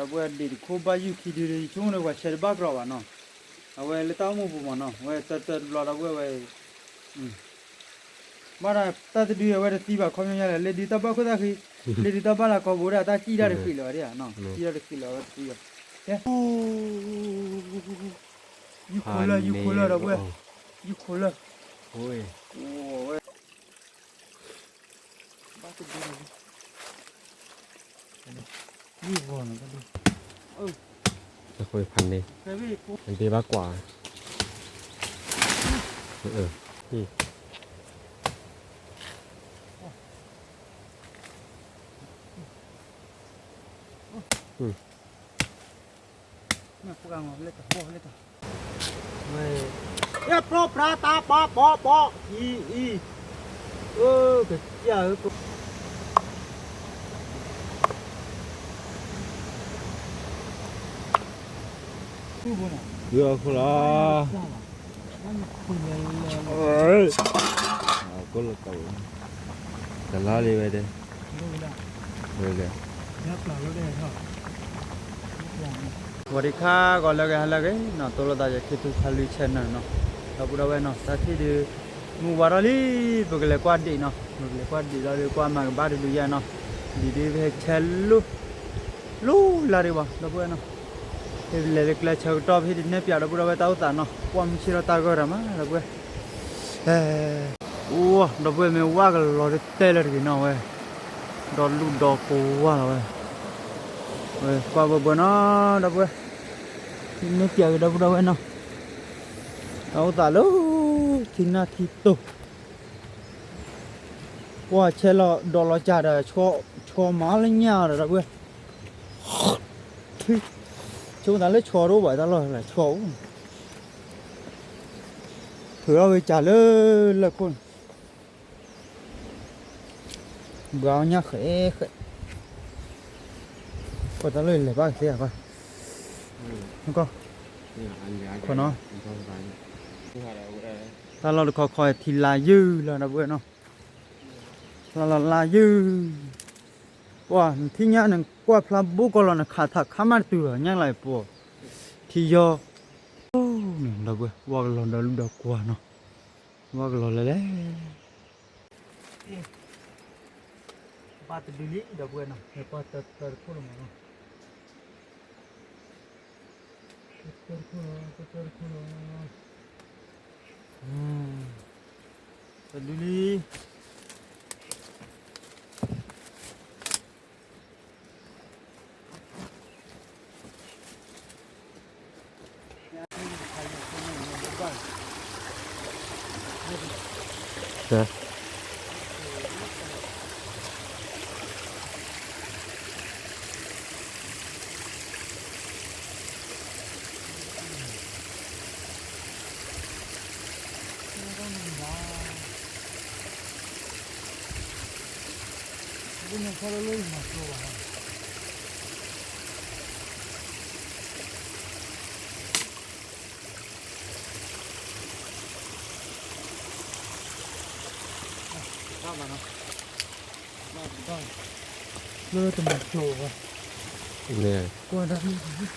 ဒီပုၢ်ဝဲၢ်ဒံးတခိၣ်ဘၣ်ယုၢ်ခံဒုဒီး ယဆိကမိၣ်ဒီးပှၤဆဲးတဘၣ်ကြီဘၣ်နီၤ, အဝဲလၢတၢ်အိၣ်မူပူၤမးနီၤ, အဝဲတၢတၢတဘျီဒီပုၢ်ဝဲၢ်ဝဲ ဘၣ်တၢ်သဒုအဝဲတသံဘၣ်ခီပညီညါလဲၣ်, လၢဒုတၢ်ဘၣ်ခိၣ်သၣ်ဃံ, လၢဒုတၢ်ဘၣ်လၢကီဘိဒၣ် တၢ်စံၣ်တၢ်တဃံးလၢၤဝဲဒၣ်နီၤ, စံၣ်တၢ်တဃံးလၢၤဝဲတသံဘၣ်, ကဲ, ယူၢ်ခိလၢ ယူၢ်ခိလၢဒီပုၢ်ဝဲၢ်, ယူၢ်ခိလၢ, ဝဲ ဘၣ်တဒုလီၤ, ယူၢ်ဂီၤနီၤတဒု, တၢ်ဃိဖးန့ၣ်, အဒ့ဘၣ်ကွၢ်, အ, ယဲၢ်ပျိပြါတၢ်ပီပီပီ, အံၤ, အံၤ, အၢ ကစၢ်ဧၢ, ယခိၣ်လီၤ, ကိၣ်လၢတဝဲ, တလါလံဝဲဒၣ်, ဝဲဒၣ် ဝဲဒၣ် ဝဲဒၣ် စဝၤဒံခါ ဂီၤလၢဂ့ၤ ဟါလၢဂ့ၤနီၤ, တိလိာ်သးယဲ ခ့ထူခါလွံၢ် channel နီၤ, ဒီပုၢ်ဒီဝဲၢ်နီၤ, တၢ်ထံၣ်ဒုး မုၢ်ဝါထီၣ်လံ, ပကလဲၤကွၢ်ဒံးနီၤ, ပကလဲၤကွၢ်ဒံးလီၤဒီး ကွၢ်မၤကဘၣ်တဒုယဲနီၤ, ဒံးဒုးဖဲဆဲးလိၣ် လိၣ်လၢဒံးဘၣ် ဒီပုၢ်ဝဲၢ်နီၤ, ဖဲလဲၤလၢကျဲဆၢကတီၢ်ဖဲဒုးနဲၣ်ပၠးဒီပုၢ်ဒီဝဲၢ်တၢ်အိၣ်သးနီၤ, ကွၢ်မုၢ်ဆ့ၣ်ထီၣ်တၢ်ဂီၢ်တၢ်မး ဒီပုၢ်ဝဲၢ် အိ ဒီပုၢ်ဝဲၢ်မ့ၢ်ဝၣ်ကလီၤတတဲလၢတဂ့ၤနီၤဝဲ, ဒီလူဒီကိးဝါလီၤဝဲ, ဝဲကွၢ်ဘၢဘၢနီၤ ဒီပုၢ်ဝဲၢ်, န့ၣ်ပၠးက့ၤဒီပုၢ်ဒီဝဲၢ်နီၤ, တၢ်အိၣ်သးလၢ ထံနၢ်ထံတိၢ်, ကွၢ်ဆဲးလီၤဒီးလီၤကၢ်ဒီး ဆီမၤလၢညၣ်ဒီး ဒီပုၢ်ဝဲၢ် ဆိကမိၣ်သးလၢဆီတအိၣ်ဘၣ်တၢ်လီၢ်ဆီအိၣ်, ထုးထီၣ်ဝဲကၢ်လၢလၢၢ်ခိၣ်န့ၣ်, ဘှါအီၣ်ညၣ်ဃဲးဃဲး, ကွၢ်တၢ်လီၢ်လဲၤဘၣ်ကသ့ဧါ, ကွၢ်, တၢ်လီၢ်တခီခီထံလါယုၢ်လီၤ ဒီပုၢ်ဝဲၢ်နီၤ, လါလီၤလါယုၢ်, ပှၤနထံၣ်ညါနကွၢ်ဖျါဘိၣ်ကီးလီၤ နခးထးခါမးတတုၤလီၤ ညၣ်လီၤပှီၤ, ထံယီၤ, ဒီပုၢ်ဝဲၢ် ဝၣ်ကလီၤဒီးလူဒီးကွၢ်နီၤ, ဝၣ်ကလီၤလဲၤလဲၣ် ဘၣ်တဒုလံ ဒီပုၢ်ဝဲၢ်နီၤ, ဟဲကွၢ်တၢတၢတခိၣ်လီၤမးနီၤ, တၢတၢတခိၣ်လီၤ, တၢတၢတခိၣ်လီၤ, တဒုလံ. လၢတမၤကျိၤဘၣ်, န့ၣ်, ကွၢ်တၢ်န့ၣ်,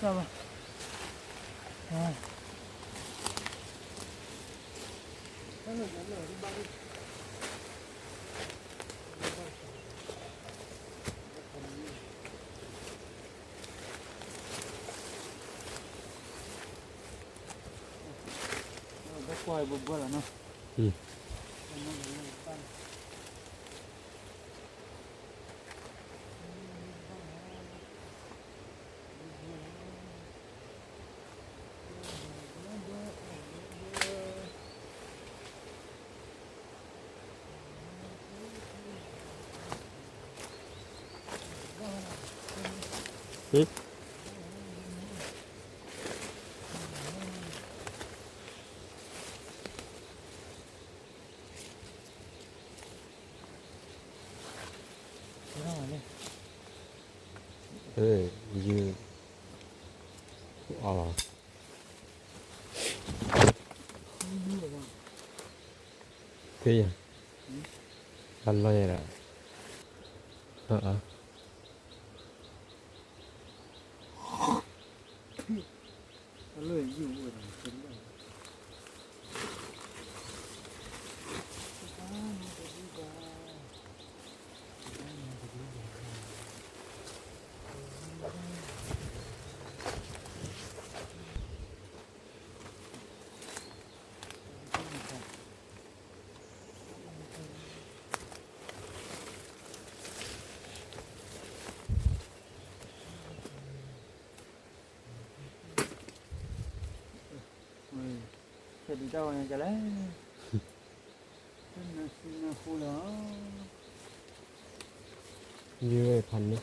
ကၢ်ဘၣ်, ဘၣ်ကွၢ်ဘၣ်ဘၣ်လီၤနီၤ. ယအီၣ်လီၤ, သ့ယၤ, တၢ်လီၢ်ယၤဒီး, အၢ, ခဲဒုးတၢ်ဝဲန့ၣ်ကလဲၣ်, နၢ်စံနၢ်ဃိလီၤ, ယဖးန့ၣ် ပှၤ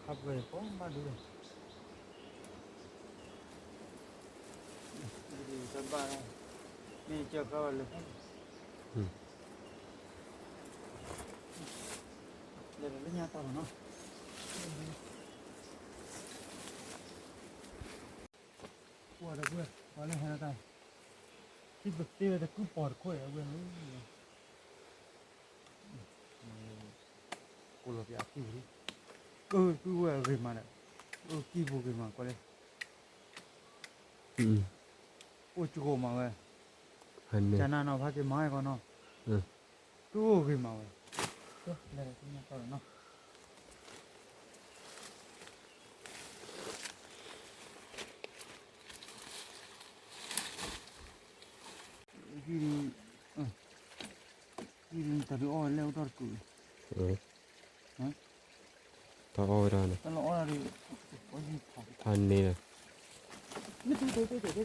ခါပှဲၤဖိမးဒုး, တဘၣ်, မ့ၢ်ကၢၤဃါဝဲလၢ, လဲၤလၢညါတၢ်လီၤနီၤ, ပှၤတပှဲၤ ပှၤလၢဟဲလီၤတၢ်, ထံပသ့ဝဲတကုၢ်ပီၤတခိၣ်အံၤအဝဲၢ်လီၤ. ကိးလီၤပျးအကံၢ်ပူၤလံ, ကၢၢ်ကုၢ်ဝဲအဂ့ၤမးဒီး, အကံၢ်ပူၤဂ့ၤမးကွၢ်လၢ, အိၣ်ကဂီၤမးဝဲ, ကနၣ်နီၤဖးက့ၤမၤအကီနီၤ, ကအိၣ်ဂ့ၤမးဝဲ, လဲၤလၢညါတၢ်လီၤနီၤ. တၢ်ဒုးအီၣ်ဝဲလဲၣ်အိၣ်ထီၣ်တက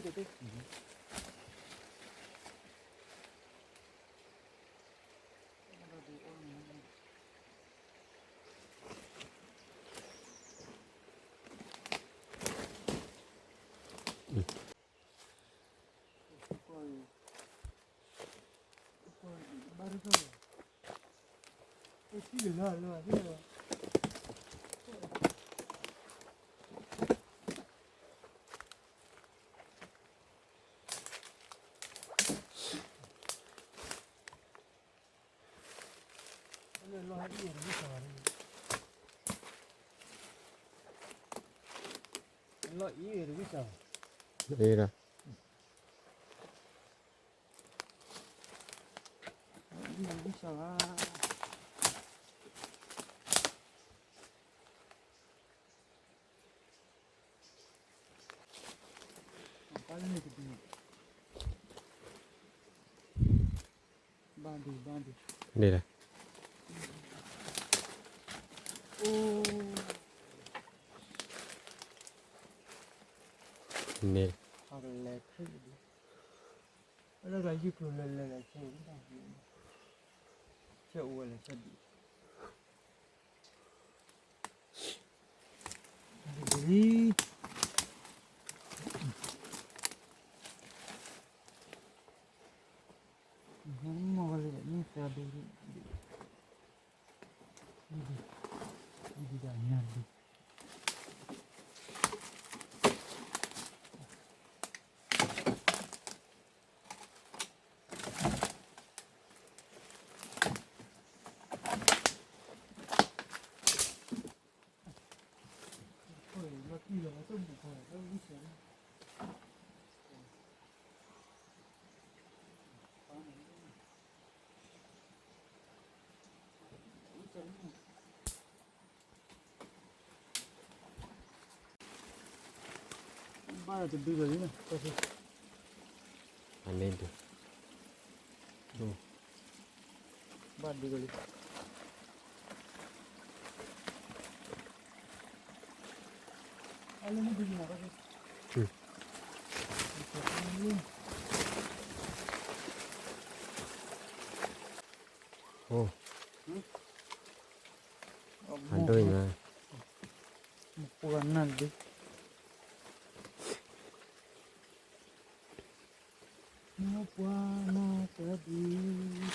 ုာ်, တၢ်အီၣ်ဝဲဒၣ်န့ၣ်, ဖးန့ၣ်လီၤ. လီၤအံၤတဝံၣ်စၢ်, အ့ဒီး, ဝံၣ်စၢ်ဘၣ်. ဘၣ်ဒုး ဘၣ်ဒုး, န့ၣ်လီၤ, အိၣ်, န့ၣ်, အကလဲၤခဲအံၤဒံး, အလၢကယုၢ်ကျိၤလၢလဲၤလဲၤခဲအံၤ, ဆဲးအိၣ်ဝဲလဲၤဆဲးဒံး, ဒ်, မ့ၢ်ဝဲလၢန့ၣ်သၢဒု, ဒ်, ဒ်, ဒ်ဒၣ်ညါဒ် ဘၣ်တဒုလီၤလံ, အန့ၣ်ဒု, ဘၣ်ဒုလီၤလံ, အလၢမ့ၢ်ဒုလီၤ, အိၣ်, အဒိၣ်အံၤ, ပှၤနၢ်ဒု မ့ၢ်ပှၤမၤတၢ်ဒ်, သ့ၣ်ညါ,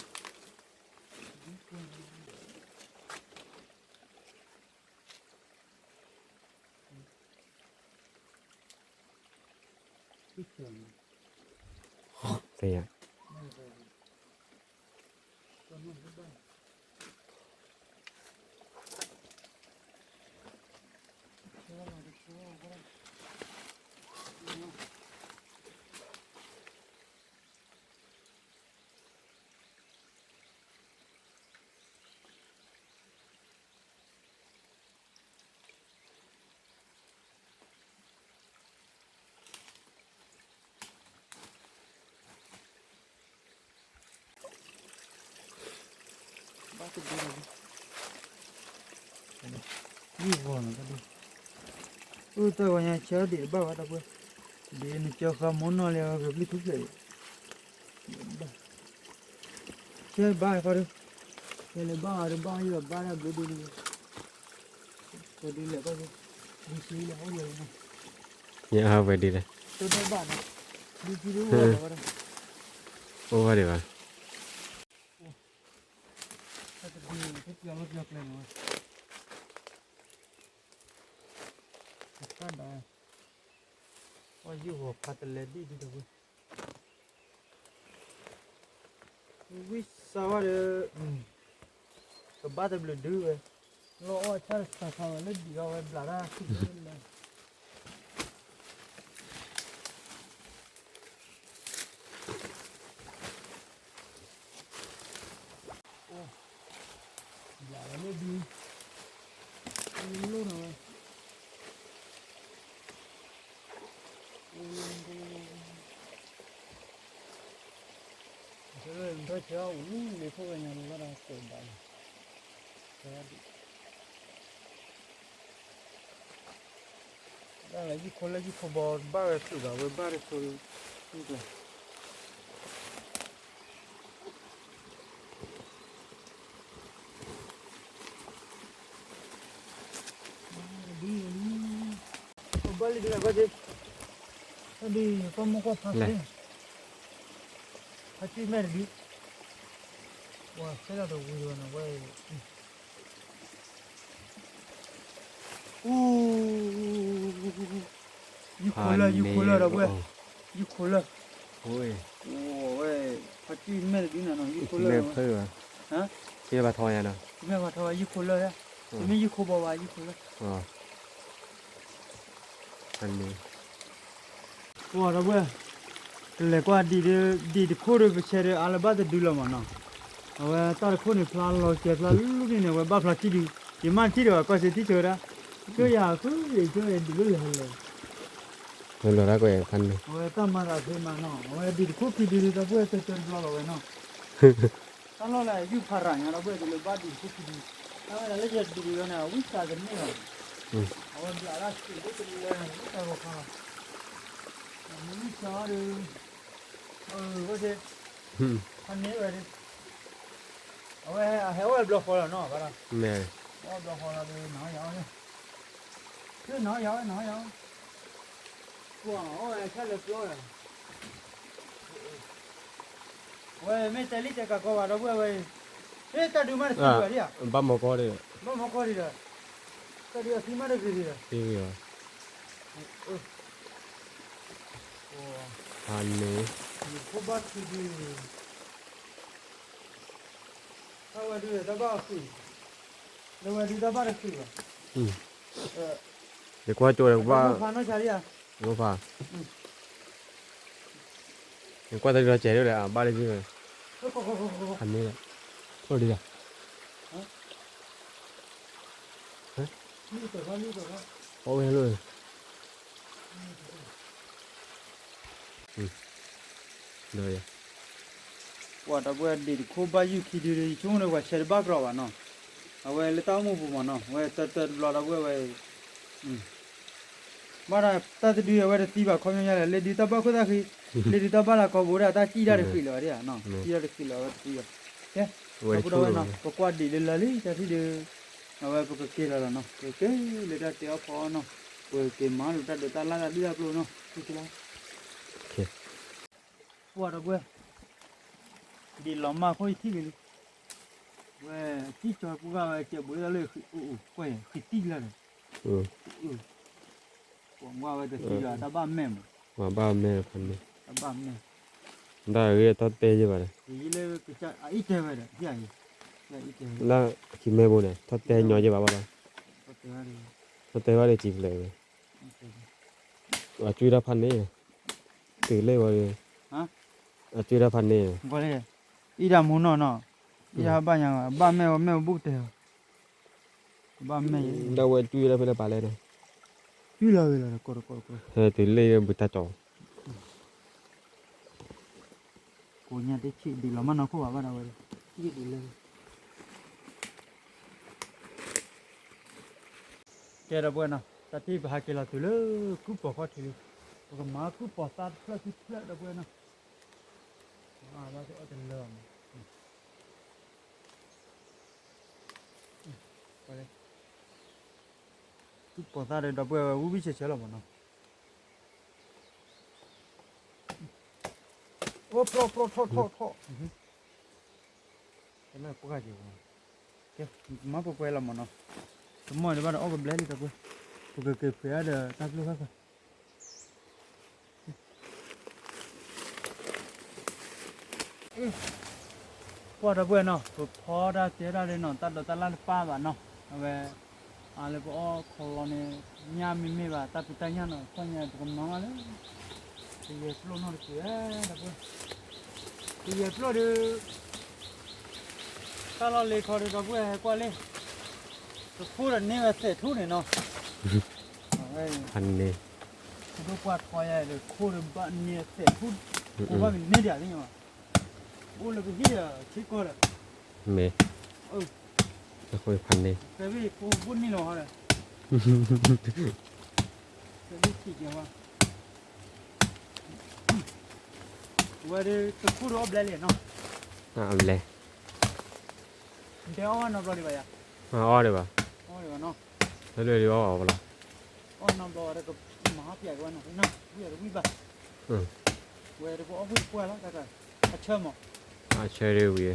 ဘၣ်တဘျီလီၤ, ယုၢ်ဂီၤနီၤ, အၢ တၢ်ဂီၤညါဆၢဒံးဘၣ်ဝဲတၢ်ပှဲၤ, ဒ်နကၢဃါမိၢ်နီၢ်လၢအဂဲၤပျုၢ်ထူၣ်ဖျဲးအံၤ, ဆဲဘၣ်ခီဒု, ဆဲလၢဘၣ်အီၤဒုဘၣ်ယိၣ်ဘၣ်တၢ်ဘျုးဒုန့ၣ်, ဆဲဒုလဲၤဘၣ်, ဒုဆံလၢအိၣ်လၢ, ယအဝဲဒ်လဲၣ်, တဘၣ်ဘၣ်နီၤ, ဒုဆံဒုအိၣ်ဘၣ်, အိၣ်ဘၣ်ဒံးဘၣ်, တၢ်တဒုန့ၣ် တပျီလၢပျီကျဲမး, တၢ်ဒၣ်, ပှၤယုၢ်ဂီၤဖးတလဲဒံၣ်ဒံၣ်တဝဲ, ဝံစါဝဲဒီး, ကဘၣ်တဘျုးဒုဝဲ, လီၤအီၣ်ဆၣ်တဆါခါဝဲလၢဒံးအီၤဝဲဘျးတၢ်ခံလၢ, ဘျးဝဲလၢဒု, လၢလီၤနီၤဝဲ, ဆၢလၢဆၢအူလံၤခိၣ်ဝဲညါလီၤဘၣ်ဒီးကိးဘၣ်လီၤ, ဆၢဒံး ဒ်လဲၣ် ယုၢ်ခိလၢယုၢ်ခိဘီဘၣ်ဝဲဖျုးဒီး အဝဲဘၣ်တဆိလၢ, ဘၣ်လံဒ်လဲၣ်, ဒ်ကီၢ်မိၢ်ကီၢ်ဖးလဲၣ်, ဖးကံၢ်မဲာ်တဒု, ပှၤဆဲးလီၤတဝံၤဝဲနီၤဝဲ, ယုၢ်ခိလၢ ယုၢ်ခိလၢဒီပုၢ်ဝဲၢ်, ယုၢ်ခိလၢ, အိၣ်ဝဲ, ဖးကံၢ်မဲာ်တဒုန့ၣ်နီၤ ယုၢ်ခိလၢ, ကဘၣ်ထီၣ်ယၤနီၤ, ကမ့ၢ်ဘၣ်ထီၣ်ဝဲယုၢ်ခိလၢ, တမ့ၢ်ယုၢ်ခိဘီဘၣ် ယုၢ်ခိလၢ ပှၤဒီပုၢ်ဝဲၢ်, ကလဲၤကွၢ်ဒံးဒီး ဒံးတခိၣ်ဒီး ပဆဲးဒီးအါလၢဘၣ်တဒုလီၤမးနီၤ, အဝဲတၢ်တခိၣ်န့ၣ် ဖျါလီၤစဲးဖျါလူၤန့ၣ်န့ၣ် အဝဲဘၣ်ဖျါကံၢ်ဒု, ယမ့ၢ်ထံၣ်ဒီး ကီၢ်စ့ထံၣ်ဆိဝဲဒၣ်, ကၢယၤဃုယဆိဒုလၢလဲၤလဲၤ, လီၤဒၣ်ကွဲးဖးန့ၣ်, အဝဲတၢ်မၤသးဖဲမးနီၤ အဝဲဒံးတခိၣ်ခံဒုဒီး ဒီပုၢ်ဝဲၢ်တတၢတဘျီလီၤဝဲနီၤ တၢ်လီၢ်လၢယုၢ်ဖးရၤညါဒီပုၢ်ဝဲၢ် တုၤလၢဘၣ်ဒံးတခိၣ်ခံဒု, တၢ်ဝဲဒၣ်လၢယဒုလီၤန့ၣ် အဝံသးတန့ၢ်ဘၣ်, အဝဲဘျးဒၣ်စံးဒိၣ်တလၢန့ၣ် တၢ်ဂီၤခါလီၤ, မ့ၢ်မုၢ်ဆါဒီး, အဝဲသ့ၣ်, အန့ၣ်ဝဲ, အဝဲအဟဲအိၣ်ဝဲဘျီဃီလီၤနီၤ, ဘၣ်ဒီး, အဝဲဘျီဃီလီၤဒီး နၤယၤ, နၤယၤ, နၤယၤ, ကွၢ်အီၣ်ဝဲဆၣ်လၢပျီဒီး, အဝဲမ့ၢ်တဲလံတဲကးကီဘၣ်ဒီပုၢ်ဝဲၢ်, ဟ့ၣ်တၢ်ဒုးမးတသံဘၣ်ဒံးဧါ, ဘၣ်မီကီဒံး, ဘၣ်မီကီဒံးဒီး, တၢ်ဒုးအသံမးတဂ့ၤဒံးဒီး, သံဂ့ၤဘၣ်, ဖးန့ၣ်, ခိၣ်ဘၣ်ခံဒု, တၢ်ဝဲဒုးတၢ်ဘၣ်ဃုာ်, လၢဝဲဒုးတၢ်ဘၣ်တဃုာ်ဘၣ်, ယကွၢ်ကၠိဒီးကဘၣ်, ဖးနီၢ်ဆါဒံးဧါ, ဖး, ယကွၢ်တၢ်ဒုးလီၤစဲးဒ်လဲၣ် အဘၣ်လၢယုၢ်, ဖးန့ၣ်, အိၣ်ဒံးလီၤ, အိၣ်ဝဲလိၣ်, ပှၤဒီပုၢ်ဝဲၢ်ဒံးတခိၣ်ဘၣ်ယုၢ်ခံဒုဒီး ယဆိကမိၣ်ဒီးပှၤဆဲးတဘၣ်ကြီဘၣ်နီၤ, အဝဲလၢတၢ်အိၣ်မူပူၤမးနီၤ အဝဲတၢ်တၢ်တဘျီဒီပုၢ်ဝဲၢ်ဝဲ, ဘၣ်ဒီးတၢ်တဒုအဝဲတသံဘၣ်ခီပညီညါလဲၣ် လၢဒုးတၢ်ဘၣ်ခိၣ်သၣ်ဃံ, လၢဒုးတၢ်ဘၣ်လၢကီဘိဒၣ် တၢ်စံၣ်ဒၣ်တဃံးလၢၤဘၣ်ဒံးဧါနီၤ စံၣ်ဒၣ်တဃံးလၢၤဘၣ်တသံဘၣ်, ကဲ, ဒီပုၢ်ဝဲၢ်နီၤ ပကွၢ်ဒံးလၢလၢ်လံတၢ်ထံၣ်ဒီး, အဝဲပကက့ၤလီၤလီၤနီၤ ပက့ၤလၢတၢ်တဲအီၣ်ဖီအီၣ်နီၤ ပက့ၤမၤလိာ်တၢ်ဒိးတၢ်လၢ်တၢ်ဒုၣ်တၢ်ပျိနီၤ ထံၣ်ကလါ ပှၤဒီပုၢ်ဝဲၢ်, ဒ်လီၤမၢ်အဃိယထံၣ်က့ၤလံ, ဝဲထံၣ်ကၠီပူၤဂၤဝဲကဲဘှံးလၢအိၣ်အိၣ်ကွဲၢ် ဃံးတံၢ်လၢဒီး, ပှၤမၢ်ဝဲတသံဒီးတၢ်ဘၣ်မဲာ်မး, ပှၤဘၣ်မဲာ်ဖးန့ၣ်, တၢ်ဘၣ်မဲာ်, ဒၣ်ဂ့ၤထီၣ်တဲယဲၢ်ဘၣ်ဒီး, အအံၣ်တဲဝဲဒီး, လၢခံမဲဘိန့ၣ် ထီၣ်တဲညီယဲၢ်ဘၣ်ဘၣ်ဒီး, ထီၣ်တဲဘၣ်ဒီးစံးဖျဲးဝဲ, အကွံတၢ်ဖးန့ၣ်, တုၤလၢဝဲ, အကွံတၢ်ဖးန့ၣ်, အံၤဒၣ်မူနီၢ်နီၢ်, အံၤဒၣ်ဘၣ်ညါ, ဘၣ်မဲာ်ဝဲမဲာ်ဝဲဘူးကတၢၢ်, ဘၣ်မဲာ်, ဒၣ်ဝဲကွံဝဲဒၣ်ဖဲလၢပာ်လဲၣ်နီၤ, ကွံလီၤဝဲလီၤ, တုၤလၢဘုတၢ်တီၤ, ကိးညါတဆံးဒံးလီၤ မ့ၢ်နီၢ်ခိၣ်ဘၣ်ဘၣ်ဒီးဝဲ, ကဲဒီပုၢ်ဝဲၢ်နီၤ တၢ်ထံၣ်ပဟးက့ၤလီၤတုၤလၢ ကုၢ်ပီၤခီၣ်ထံးလံ, ပကမၤကုၢ်ပီၤသၣ်တဖျၢၣ်ခံဖျၢၣ်ဒီပုၢ်ဝဲၢ်နီၤ, ဘၣ်အီၣ်တလၢမး, ကုၢ်ပီၤသၣ်ဒီးဒီပုၢ်ဝဲၢ်ဝဲဝံၣ်ဝံၣ်ဆဲးဆဲးလီၤမးနီၤ, အိၣ်ပြီပြီထီၣ်ထီၣ်ထီၣ်, တလၢပှၢ်က့ၤ, ကဲ, မၤပှဲၤပှဲၤလီၤမးနီၤ, တမီၢ်ဒံးဘၣ်ဒီးအီၣ်ကဘျဲလံတၢ်ပှဲၤ, ပကက့ၤဖှဲးအါဒီးတၢ်ပျိၢ်ခါခါ, ပှၢ်တၢ်ပှဲၤနီၤ ပဖီတၢ်တဲတၢ်လၢနီၤ တၢ်ဒိးတၢ်လၢ်တပၢ်ဘၣ်နီၤ, အဝဲ အလၢပအီၣ်ခီလီၤန့ၣ် ညၣ်မ့မ့ၢ်ဘၣ် တၢ်ဖံးတၢ်ညၣ်နီၤ ခီၣ်ညါပကမၤမးလၢ ကယဲၢ်ပျိၢ်နီတက့ၢ်, ကယဲၢ်ပျိၢ်ဒီး တၢ်လီၢ်လ့ခီဒီး ဒီပုၢ်ဝဲၢ်ဟဲကွၢ်လံ, တခိၣ်ဒီးန့ၢ်ဝဲသဲးထူၣ်န့ၣ်နီၤ, န့ၣ်, ဒိၣ်ပှၢ်ထီယဲဒီးခိၣ်ဒီးဘၣ်န့ၢ်သဲးထူၣ်, အိၣ်ဘၣ်မ့ၢ်န့ၢ်ဒၣ်သ့ၣ်ညါဘၣ်, အိၣ်လၢပဟံၣ်ဒီးထံကီၢ်ဒီး, မ့ၢ်, တခိၣ်ဖးန့ၣ်, တဲဘၣ်ခိၣ်ဘိၣ်န့ၢ်လီၤဟီဒီး, တဲဘၣ်ထံၣ်ကဲဝဲ ဝဲဒၣ်တခိၣ်ဒီးအီၣ်ဘျဲလံနီၤ, အီၣ်ဘျဲ, တဲအီၣ်ဝဲနီတဘျီဒံးဘၣ်ယၤ, အီၣ်ဒံးဘၣ်, အီၣ်ဒံးဘၣ်နီၤ, ဖဲလၢဒံးအီၣ်အီၣ်ဘၣ်လီၤ, အီၣ်နီတဘျီဝဲဒၣ်ကမၤဟီၣ်ပၠးက့ၤဝဲနီၤ, ဝံၤဒီးဝံၤဘၣ်, ဝဲဒၣ်ပအီၣ်ဝံၤတပှၢ်လီၤ, အဆၢမး, အဆၢဒၣ်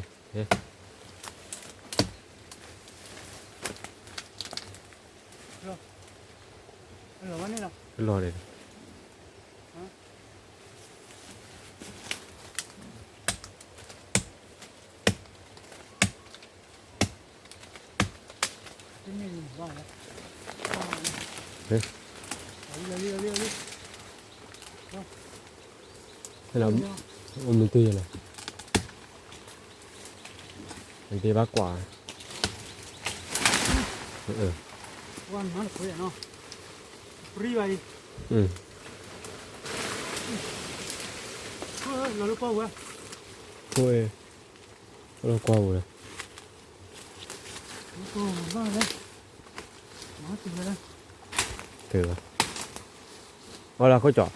ဝံၤ, လီၤန့ၣ်လီၤ, လီၤန့ၣ်လီၤ. ဟဲလီၤ, အိၣ်မ့ၢ်တ့ၢ်လီၤ, မ့ၢ်တ့ၢ်ဘၣ်ကွၢ်, ဝါနမၤတခွဲးနီၤ, ပြံဘၣ်အံၤ, လီၤလၢကွၢ်ဝဲ, လီၤကွၢ်ဝဲ, ကွၢ်ဝဲဘၣ်လဲၣ်, မၤတုၤဝဲဒၣ်, အီၣ်လၢခိၣ်ကၠီ,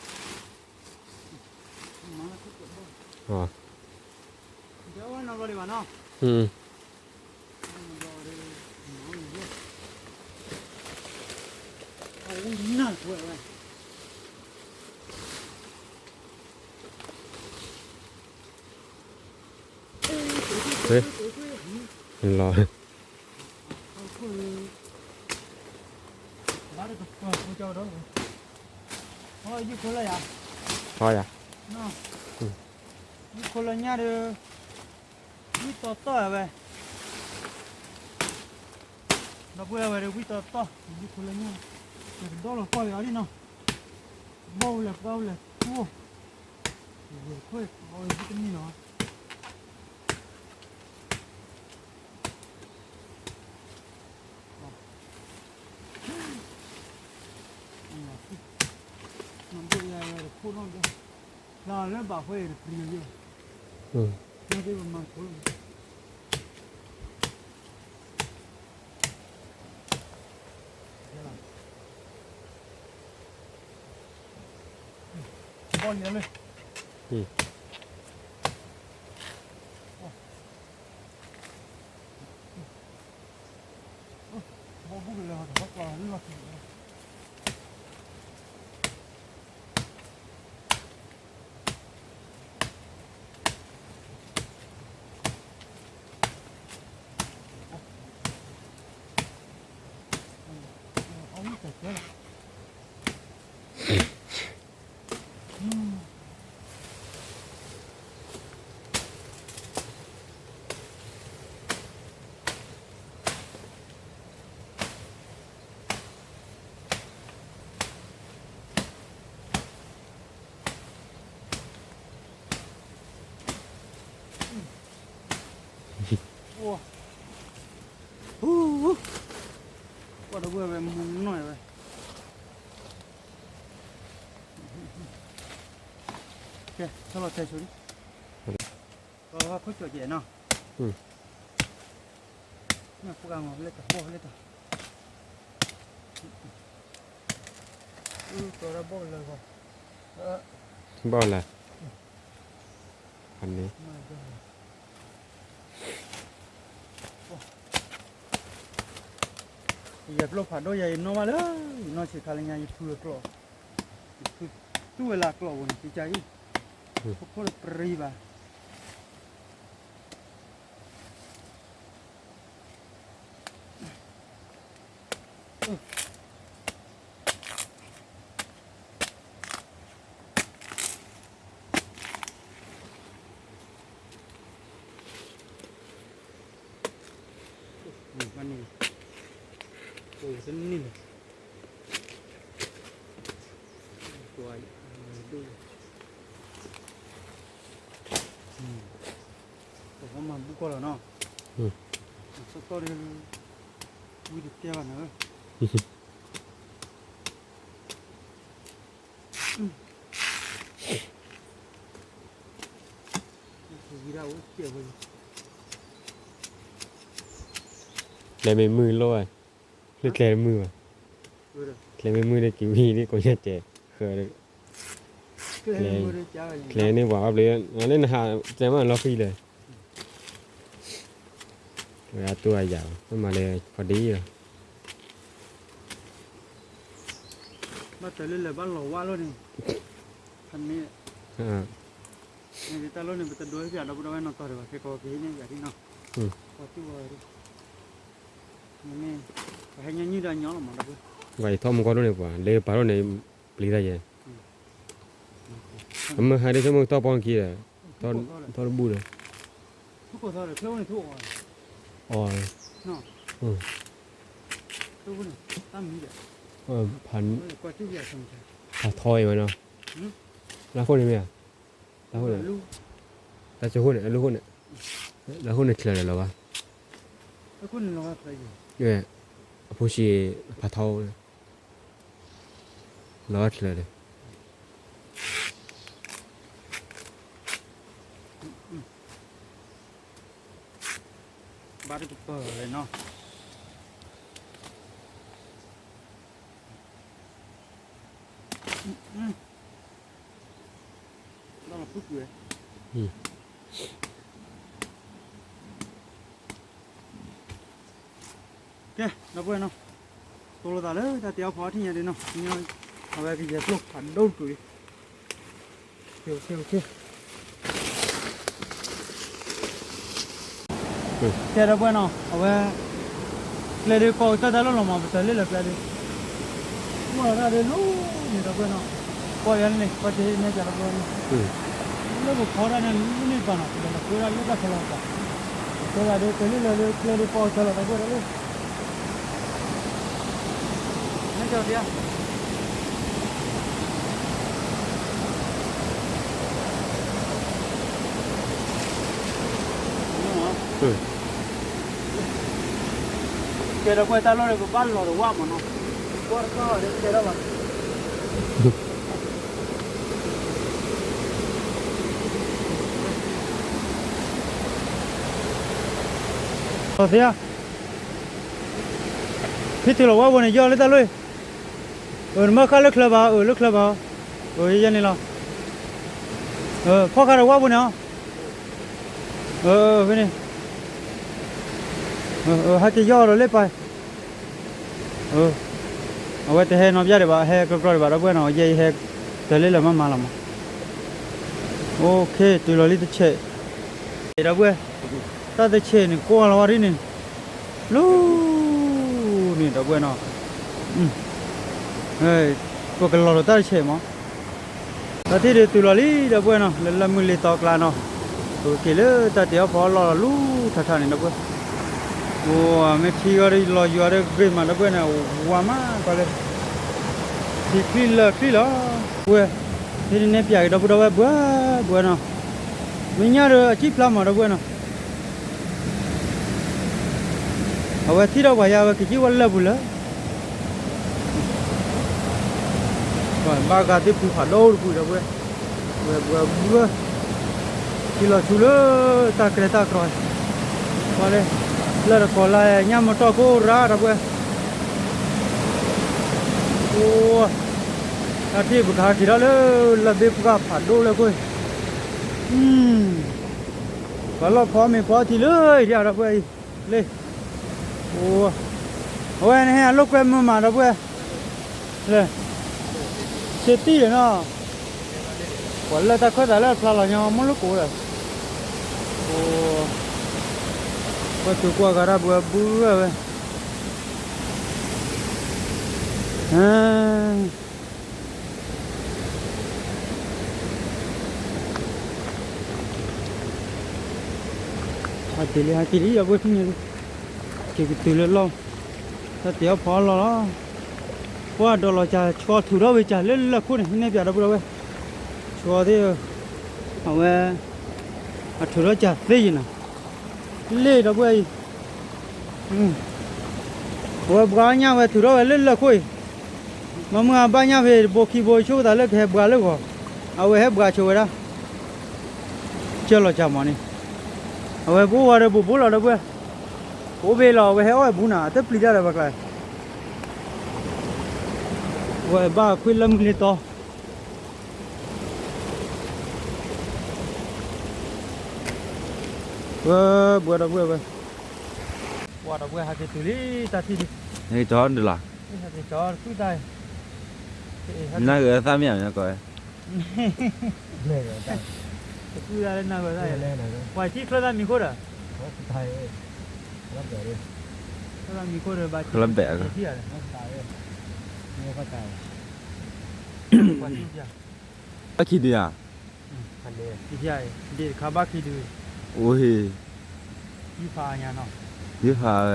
အ လီၤ ယံၤခိၣ်လၢယၤ, ယံၤခိၣ်လၢညါဒီး ဝံတီတီဝဲ, ဒီပုၢ်ဝဲၢ်ဒီး ဝံတီတီ, ယံၤခိၣ်လၢညါ, ယကဒီလီၤကွၢ်က့ၤအီၤလံနီၤ, ဘီၣ်ဝဲလဲၣ် ပှၢ်ဝဲလဲၣ် ထူ, ယံၤခိၣ်အီၤဝဲတန့ၢ်လီၤ. ဘီၣ်လံလၢ ဘီၣ်ဘူၣ်ကလဲၤဟီၣ်တဘီၣ်ကျီလီၤလီၢ်ခံ ပှၤဒီပုၢ်ဝဲၢ် မူနီၢ်ဝဲ, ကဲ ဆီလီၤတဲဆိလံ, ခိၣ်ကၠီၣ်ကဲးနီၤ, မ့ၢ်ပှၢ်ဂီၤလၢတၢ်ဘီၣ်လၢတၢ် ဘီၣ်လၢ ဖးန့ၣ် ယကျိဖးဒိၣ်ယၤ ယနီၣ်ဘၣ်လၢ ယနီၢ်ဆံးခါလၢညါ ယဖုအကျိ, ယဖုတူၢ်ဝဲလၢအကျိပူၤန့ၣ် ကကါအံၤ, ခိၣ်ခိၣ်တပြံဘၣ် ဘၣ်န့ၣ် အိၣ်တန့ၢ်လၢၤ ပှၤဒိၣ် ပှၤမၤဘူၣ်ကီၢ်လီၤနီၤ, စီၤကီၢ်ဒီး ဝံတကဲဘၣ်နၤဧၢ, ဝံဒၣ်အိၣ်ကဲဝဲ, ကျဲမ့ၢ်မုၢ်လိၣ်ဘၣ်, လၢကျဲမုၢ်ဘၣ်, ကျဲမ့ၢ်မုၢ်ဒီးက့ၤဝံၤဒ်ကိးညါတဲာ်, ကျဲန့ၣ်ပှၤဘၣ်ဘျ့, လၢနဟးကျဲမးလီၤဃံလၢာ်, ဝဲဒၣ်တူၢ်အယၤဘၣ် မ့ၢ်မၤလၢဖီဒံလီၤ, ဘၣ်တၢ်လၢလၢာ်ဘၣ်လီၤဝါလီၤန့ၣ်, ဖးန့ၣ်, တၢ်လီၢ်န့ၣ် ပတဒိးဟ့ၣ်ပၠးဒီပုၢ်ဒီဝဲၢ်နီၢ်တီၢ်ဒံးဘၣ် ခဲကီးကဟ့ၣ်န့ၢ်ယၤဒ်နီၤ, ကီၢ်တူၢ်ဝဲဒၣ်, မ့ၢ်, ပဟဲညါနုၢ်ဒီးညီလီၤမးဒီပုၢ်, ဝဲယထီၣ်မူကီၢ်ဒိၣ်န့ၣ်ပှၤ လၢပာ်ထီၣ်န့ၣ်, ပျံၤတၢ်ယဲ, အမ့ၢ်ဟဲဒ်ဆိကမိၣ်ကတီၢ်ပီနခံဒီး, ထီၣ်တဘူၣ်ဒီး, အီၤ, ဖးထီအံၤဝဲနီၤ, လၢခိၣ်န့ၣ်မ့ၢ်ဧါ, တၢ်ခိၣ်န့ၣ်, တၢ်ခိၣ်န့ၣ်, လၢခိၣ်န့ၣ်, လၢခိၣ်န့ၣ်ချၢလၢာ်လီၤဘၣ်, အဖိဆံး, ဖးထီ, လီၤဘၣ်ချၢဒီး ဘၣ်တကပၤလဲၣ်နီၤ, ဘၣ်လီၤဖုကွံာ်ဝဲ, ကဲ ဒီပုၢ်ဝဲၢ်နီၤ, တိၢ်လိာ်သးလၢတၢ်တ့အီၣ်ဖီအီထံၣ်ညါဒ်နီၤ, အဝဲကယဲၢ်ကျိၣ်ဖးဒိၣ်တကွံာ်လံ. ကဲ ဒီပုၢ်ဝဲၢ်နီၤ, အဝဲ ကျဲဒုးကီကတၢၢ်တၢ်လီၢ်လီၤမး, ပတၢ်လ့ၣ်လၢကျဲဒုး ကွၢ်တၢ်ဒုးလီၤန့ၣ် ဒီပုၢ်ဝဲၢ်နီၤ, ကွၢ်ယါန့ၣ် ကွၢ်တဟ့ၣ်နဲၣ်ပၠးဒီပုၢ်ဝဲၢ်နီၤ, လၢပဖီတၢ်န့ၣ် လၢန့ၣ်တပၤနီၤ, ပလဲၤလီၤကွဲဒၣ်လၢတၢ်ဖီလီၤတပၤ, ကဲဒၣ်ဒုး တၢ်လ့ၣ်လၢကျဲဒုးကီကတၢၢ်လီၤ ဒီပုၢ်ဝဲၢ်တၢ်လ့ၣ်, နဲၣ်ပၠး ကဲ ဒီပုၢ်ဝဲၢ် တၢ်လီၢ်န့ၣ် ပဘၣ်လီၤတဝၢ်မးနီၤ, ကွၢ်တခီဒီးကဲထီၣ်ဘၣ်. သ့ဧါ, ဖဲတုၤလီၤဝၣ်ဘိန့ၣ် ယီၢ်လၢတၢ်လီၢ်, နမ့ၢ်ဃၣ်လၢချၢဘၣ်, အၢ လၢချၢဘၣ်, အၢ ယဲန့ၣ်လီၤ, ဖီၣ်ဃာ်ဒီးဝၣ်ဘိန့ၣ်အီၤ, ဖဲန့ၣ် ဟဲက့ၤယီၢ်ဒီးလၢပၢ်, အဝဲတဟဲနီၢ်ပျၢ်ဒံးဘၣ်, ဟဲကြီကြီဒံးဘၣ် ဒီပုၢ်ဝဲၢ်နီၤ, ယဲအံၤဟဲ တၢ်လ့ၣ်လၢမၤမၤလီၤမး, အိၣ်ခ့ တုၤလီၤလံတဆဲး, ဒီပုၢ်ဝဲၢ်, တၢ်တဆဲးန့ၣ် ကွၢ်လီၤဝဲဒ်န့ၣ်, လီၤန့ၣ် ဒီပုၢ်ဝဲၢ်နီၤ, ပကလီၤဒီးတၢ်တဆဲးမး တၢ်ထံၣ်ဒုးတုၤလီၤလံ ဒီပုၢ်ဝဲၢ်နီၤ, လၢလၢၢ်မုၢ်လ့ၤသီကျါနီၤ, ပက့ၤလၢတၢ်တ့အီၣ်ဖီအီလီၢ်လီၤ လူၤထးထးန့ၣ် ဒီပုၢ်ဝဲၢ်, အိၣ် မ့ၢ်ထံဂီၤဒီးလီၤယွၤဒီးဂ့ၤမး ဒီပုၢ်ဝဲၢ်န့ၣ်, ဝါမးကီလၢ ထံချံလၢာ်ချံလီၤ, ပုၢ်ဝဲၢ်, ဖဲန့ၣ်နဲၣ်ပၠးက့ၤ ဒီပုၢ်ဒီဝဲၢ် ဘှဲဘှဲနီၤ, မ့ၢ်ညၣ်ဒီးအစံၣ်ဖျါမး ဒီပုၢ်ဝဲၢ်နီၤ အဝဲထံၣ်ထီၣ်ပှၤယါ အဝဲကစံၣ်ဝဲလၢာ်ပူၤလၢာ်, ဘၣ်ဂၤသ့ၣ်ဖုဖးဒိၣ်တဖု ဒီပုၢ်ဝဲၢ်, ဝဲဘှဲဘှဲ, ထံလီၤဆူလၢတၢ်ကဲတၢ်ကျီၤ, လၢတကိးလၢညၣ်မတီၢ်ကိၢ်ရၣ် ဒီပုၢ်ဝဲၢ်, အိၣ်, တၢ်ထံၣ်ပကဟးက့ၤထီၣ်လၢ လၢၢ်ဘ့ၣ်ပှၢ်ဖးဒိၣ်လၢခိၣ်, ပှၤလီၢ်ဖီမ့ၤဖီထံလၢအံၤဒၣ် ဒီပုၢ်ဝဲၢ်အံၤ, လၢ, အိၣ်, အဝဲန့ၣ်ဟဲအလိာ်ကွဲမုာ်မး ဒီပုၢ်ဝဲၢ်, လၢ, စ့တံၢ်ဒီးနီၤ, ပှၤလၢတၢ်ခၢၣ်သးလၢဖျါလီၤညါ မ့ၢ်လိာ်ကိးဒီး, အိၣ်, ကွၢ်တုၤကွၢ်ဂၤဒၣ်ဘှဲဘှဲဝဲ, ဟးက့ၤလံ ဟးက့ၤလံ ဒီပုၢ်ဝဲၢ်ထံၣ်ညါလံ, က့ၤကတုၤလၢလီၢ်, တၢ်တ့အီၣ်ဖီအီလီၢ်လီၤ, ပှၢ်ဒီးလီၤစၢၤဆှီထုးထီၣ်ဝံၤစၢၤလၢလၢာ်ခိၣ်န့ၣ် နဲၣ်ပၠး ဒီပုၢ်ဒီဝဲၢ်, ဆှီသ့ၣ်, အဝဲ, အထုးထီၣ်စၢၤသ့ယံၤနီၤ, လ့ၣ် ဒီပုၢ်ဝဲၢ်အံၤ အဝဲဘှါညၣ်ဝဲထုးထီၣ်ဝဲလၢလၢာ်ခိၣ်အံၤ, မ့ၢ်မုၢ်အဘၣ်ညၣ်ဖဲတဘိခံဘိဆိကမိၣ်သးလၢကဟဲဘှါလၢဂီၤ, အဝဲဟဲဘှါဆိဝဲဒၣ်, ကၢၢ်လီၤစၢၤမးန့ၣ်, အဝဲပအိၣ်ဝဲဒီးဘူးဘူးလီၤ ဒီပုၢ်ဝဲၢ်, ပအိၣ်ဘ့ၣ်လီၤ အဝဲဟဲအီၣ်ဝဲဘူးနၤ အတပျံၤတၢ်ဒီးပှၤကျါ, ဝဲဘၣ်ခွ့လၢမုၢ်လ့ၤတီ ဝဲဘှဲဒီပုၢ်ဝဲၢ်, ပှၤဒီပုၢ်ဝဲၢ်ဟးက့ၤတုၤလံ တၢ်ထံၣ်ဒံး, ဟဲက့ၤကၠီဒုလီၤ, ဟဲက့ၤကၠီတကုၢ်တၢ်, နၢ်ဂ့ၤသၣ်မ့ၢ်ဧါ မ့ၢ်ကီးဝဲ, တကုၢ်တၢ်လၢနၢ်ဂ့ၤသၣ်, ပှၤထံၣ်ချၢသၣ်မံၤခိၣ်ဒီး, ချၢသၣ်မံၤခိၣ်ဒီးဘၣ်, ချၢဘဲး, ပှၤထံၣ် ဘၣ်ခံဒုဧါ, ဒ့ၣ်တခါဘၣ်ခံဒု, အိၣ်ဟ့ၣ်, ယုၢ်ဖးညါနီၤ, ယုၢ်ဖးဝဲ, လီ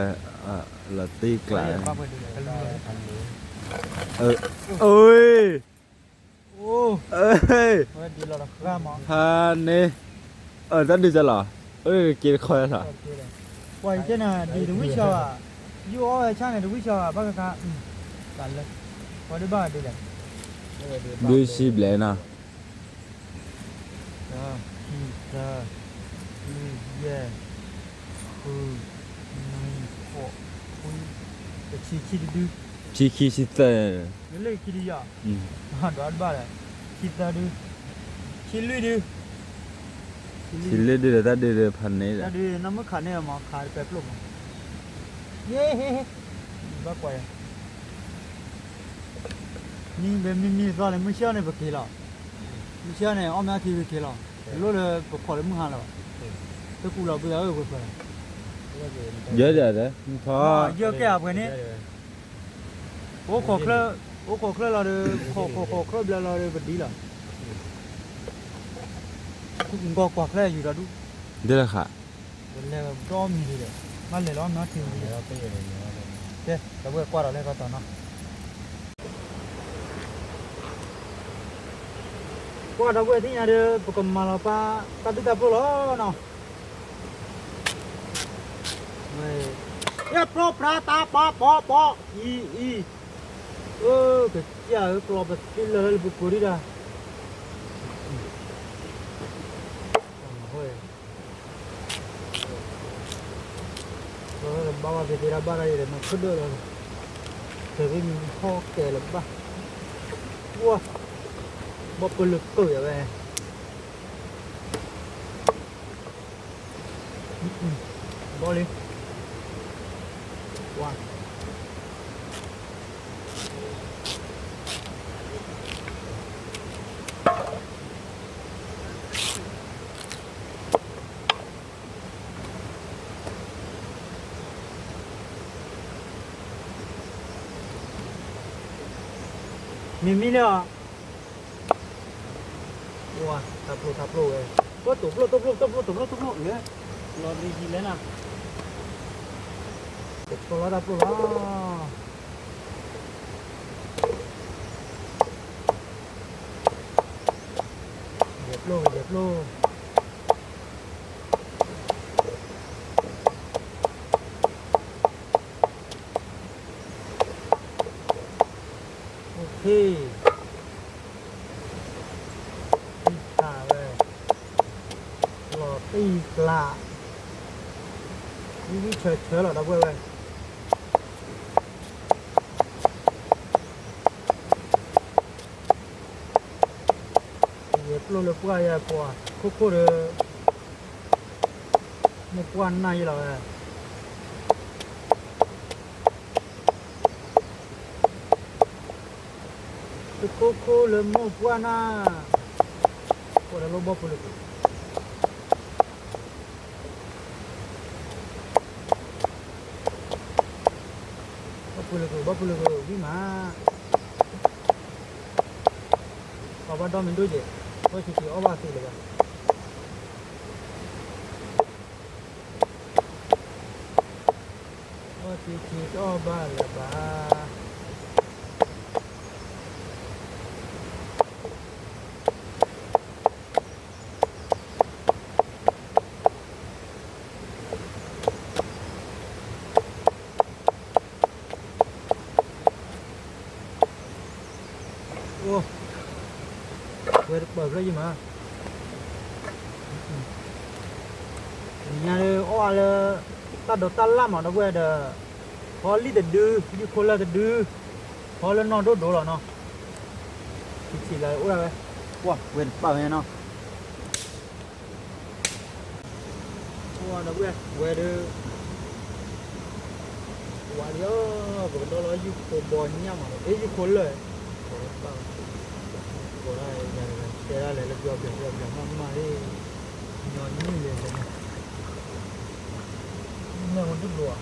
ၤတ့ကျး, အိၣ်, ဖးန့ၣ်, တၢ်ဒုးစၢလီၤ, က့ၤတခီလီၤ, ပှၤကဲနၤဒံးတဝံၣ်ဆီဘၣ်, ယုၢ်အီၣ်ဝဲဆၣ်န့ၣ်တဝံၣ်ဆီဘၣ် ဘၣ်ဃးဃါ, ဘၣ်လဲၣ်, ဒုးစံဘျဲၣ်နီၤ တၢ, ခံ, သၢ, လွံၢ်, ယဲၢ်, ဃု, နွံ, ဃိး, ခွံ, တဆံ, ဆံတဒု, ဆံခံ, ဆံသၢ, လၢခံဒုယီၤ, ဒွးတဘၣ်ဒီး, ဆံသၢဒု, ဆံလွံၢ်ဒု, ထံလ့ဒုဒီးတၢ်ဒုဒီးဖးန့ၣ်ဒီး တၢ်ဒုနီၢ်မုၣ်ခးန့ၢ်အမၤခးတပဲာ်ပျိၢ်မး, ယ့ဟ့, ဘၣ်ကွၢ်ယၤ, မ့ၢ်မံမံသီန့ၣ် မုၢ်ဆ့ၣ်အီၤန့ၣ် ပက့ၤလီၤ, မုၢ်ဆ့ၣ်အီၤန့ၣ် အီၣ်မ့ၢ်အီထံပက့ၤလီၤ, တလိၣ်လၢပဖီၣ်လၢမုၢ်ဟါလၢၤဘၣ်, တကူလီၤဘုသးဝဲပှဲၤပှဲၤလီၤ, ယဲဒၣ်ဒီး ယဲကဲအပှဲၤန့ၣ် အိၣ်ခိးချၢ, အိၣ်ခိးချၢလီၤဒီး ခိးခိးခိးချၢဘျီလီၤဒီး ပဒံလီၤ, ဂီၤကွၢ်ချၢယူၤဒီးဒူၣ်, ဒ်လဲၣ်ဃး, ပလဲၤဒီမံၤဒံးဒီး, မ့ၢ်လဲၤလီၤမ့ၢ်ထံဝံၤ, ကဲ ဒီပုၢ်ဝဲၢ်ကွၢ်ဒီးလဲၤကီတၢ်နီၤ, ကွၢ်ဒီပုၢ်ဝဲၢ်သ့ၣ်ညါဒီး ပကမၤလီၤပၢ် တၢ်ဒုၣ်တၢ်ပျိၢ်လီၤနီၤ. ယဲၢ်ပျိပျါတၢ်ပီပီပီ, အံၤအံၤ, အၢ ကစၢ်ဧၢ ကျီပသ့လၢာ်လၢပကိးဒံးဒၣ်, ဘၣ်ဝဲသ့ၣ်သ့ၣ်တၢ်ဘၣ်တၢ်အံၤဒီး နီၢ်ခၢၣ်ဒၢၣ်လီၤ, တၢ်သ့ၣ်မံၤဟီၣ်ကဲလၢၤဘၣ်, ပှၢ်, ဘီပလၢကၢၢ်ယၤဝဲ ဘီလံ, ဝါ, မ့မ့ၢ်လၢအီၤ, ဝါ, တၢ်ပျိၢ်တၢ်ပျိၢ်ဝဲ, ပတိာ်ပျိၢ်တိာ်ပျိၢ်တိာ်ပျိၢ်တိာ်ပျိၢ်တိာ်ပျိၢ်, လီၤဒ်လဲၣ်နၤ, ပျိၢ်လီၤတၢ်ပျိၢ်လီၤ, ယဲၢ်ပျိၢ်ယဲၢ်ပျိၢ် OK, သံခးဝဲ, လီၤတံၢ်ကျး, ဝံဝံဆၢဆၢလီၤ ဒီပုၢ်ဝဲၢ်ဝဲ, ယဲၢ်ပျိၢ်လၢပှၢ်ယဲၢ်ပှၢ်, ခိၣ်ခိၣ်ဒီး မိၢ်ပှၢ်နၢ်ယဲလီၤဝဲ, တခိၣ်ခိၣ်လၢမိၢ်ပှၢ်နၢ်, ကွၢ်ဒီးလၢဘီပူၤလၢပူၤ, ဘီပူၤလၢပူၤ ဘီပူၤလၢပူၤ ဝံၤမး, အီၣ်ဘၣ်ဒီမ့ၢ်ဒိၣ်ကဲ, ဘီဆံးဆံးအီၣ်ဘၣ်သ့လၢၤဘၣ်. အီၣ်ထံထံတအီၣ်ဘၣ်လၢၤဘၣ်. အိၣ်, ဝဲတပၢၢ်ဖျၢၣ်ယမး, ညါဒီးအီၣ်အါလၢ တၢ်ဒိးတၢ်လၢ်မး ဒီပုၢ်ဝဲၢ်ဒီး, ဖီလံၣ်တဒု, လံၣ်ခိၣ်လၢၢ်တဒု, ဖီလၢနီၢ်ဒိၣ်ဒိၣ်လီၤနီၤ, ထံထံလၢအိၣ်ဒၣ်ဝဲ, ကွၢ်ဝဲတပၢၢ်ဝဲနီၤ. ဝဲဒီး, ဝါလံဧၢ, ပကဒီလီၤယုၢ်ခိၣ်ဘီညၣ်မး, အ့ ယုၢ်ခိၣ်လၢၢ်, ကိးဒၣ်ယၤတဂၤ တဲဒၣ်လဲာ်လၢပျီပျီပျီပျီမးမးလံ, ညီနုၢ်လဲၤလဲၤ, နဲၣ်ဝဲဒုၣ်ဘျီဧါ.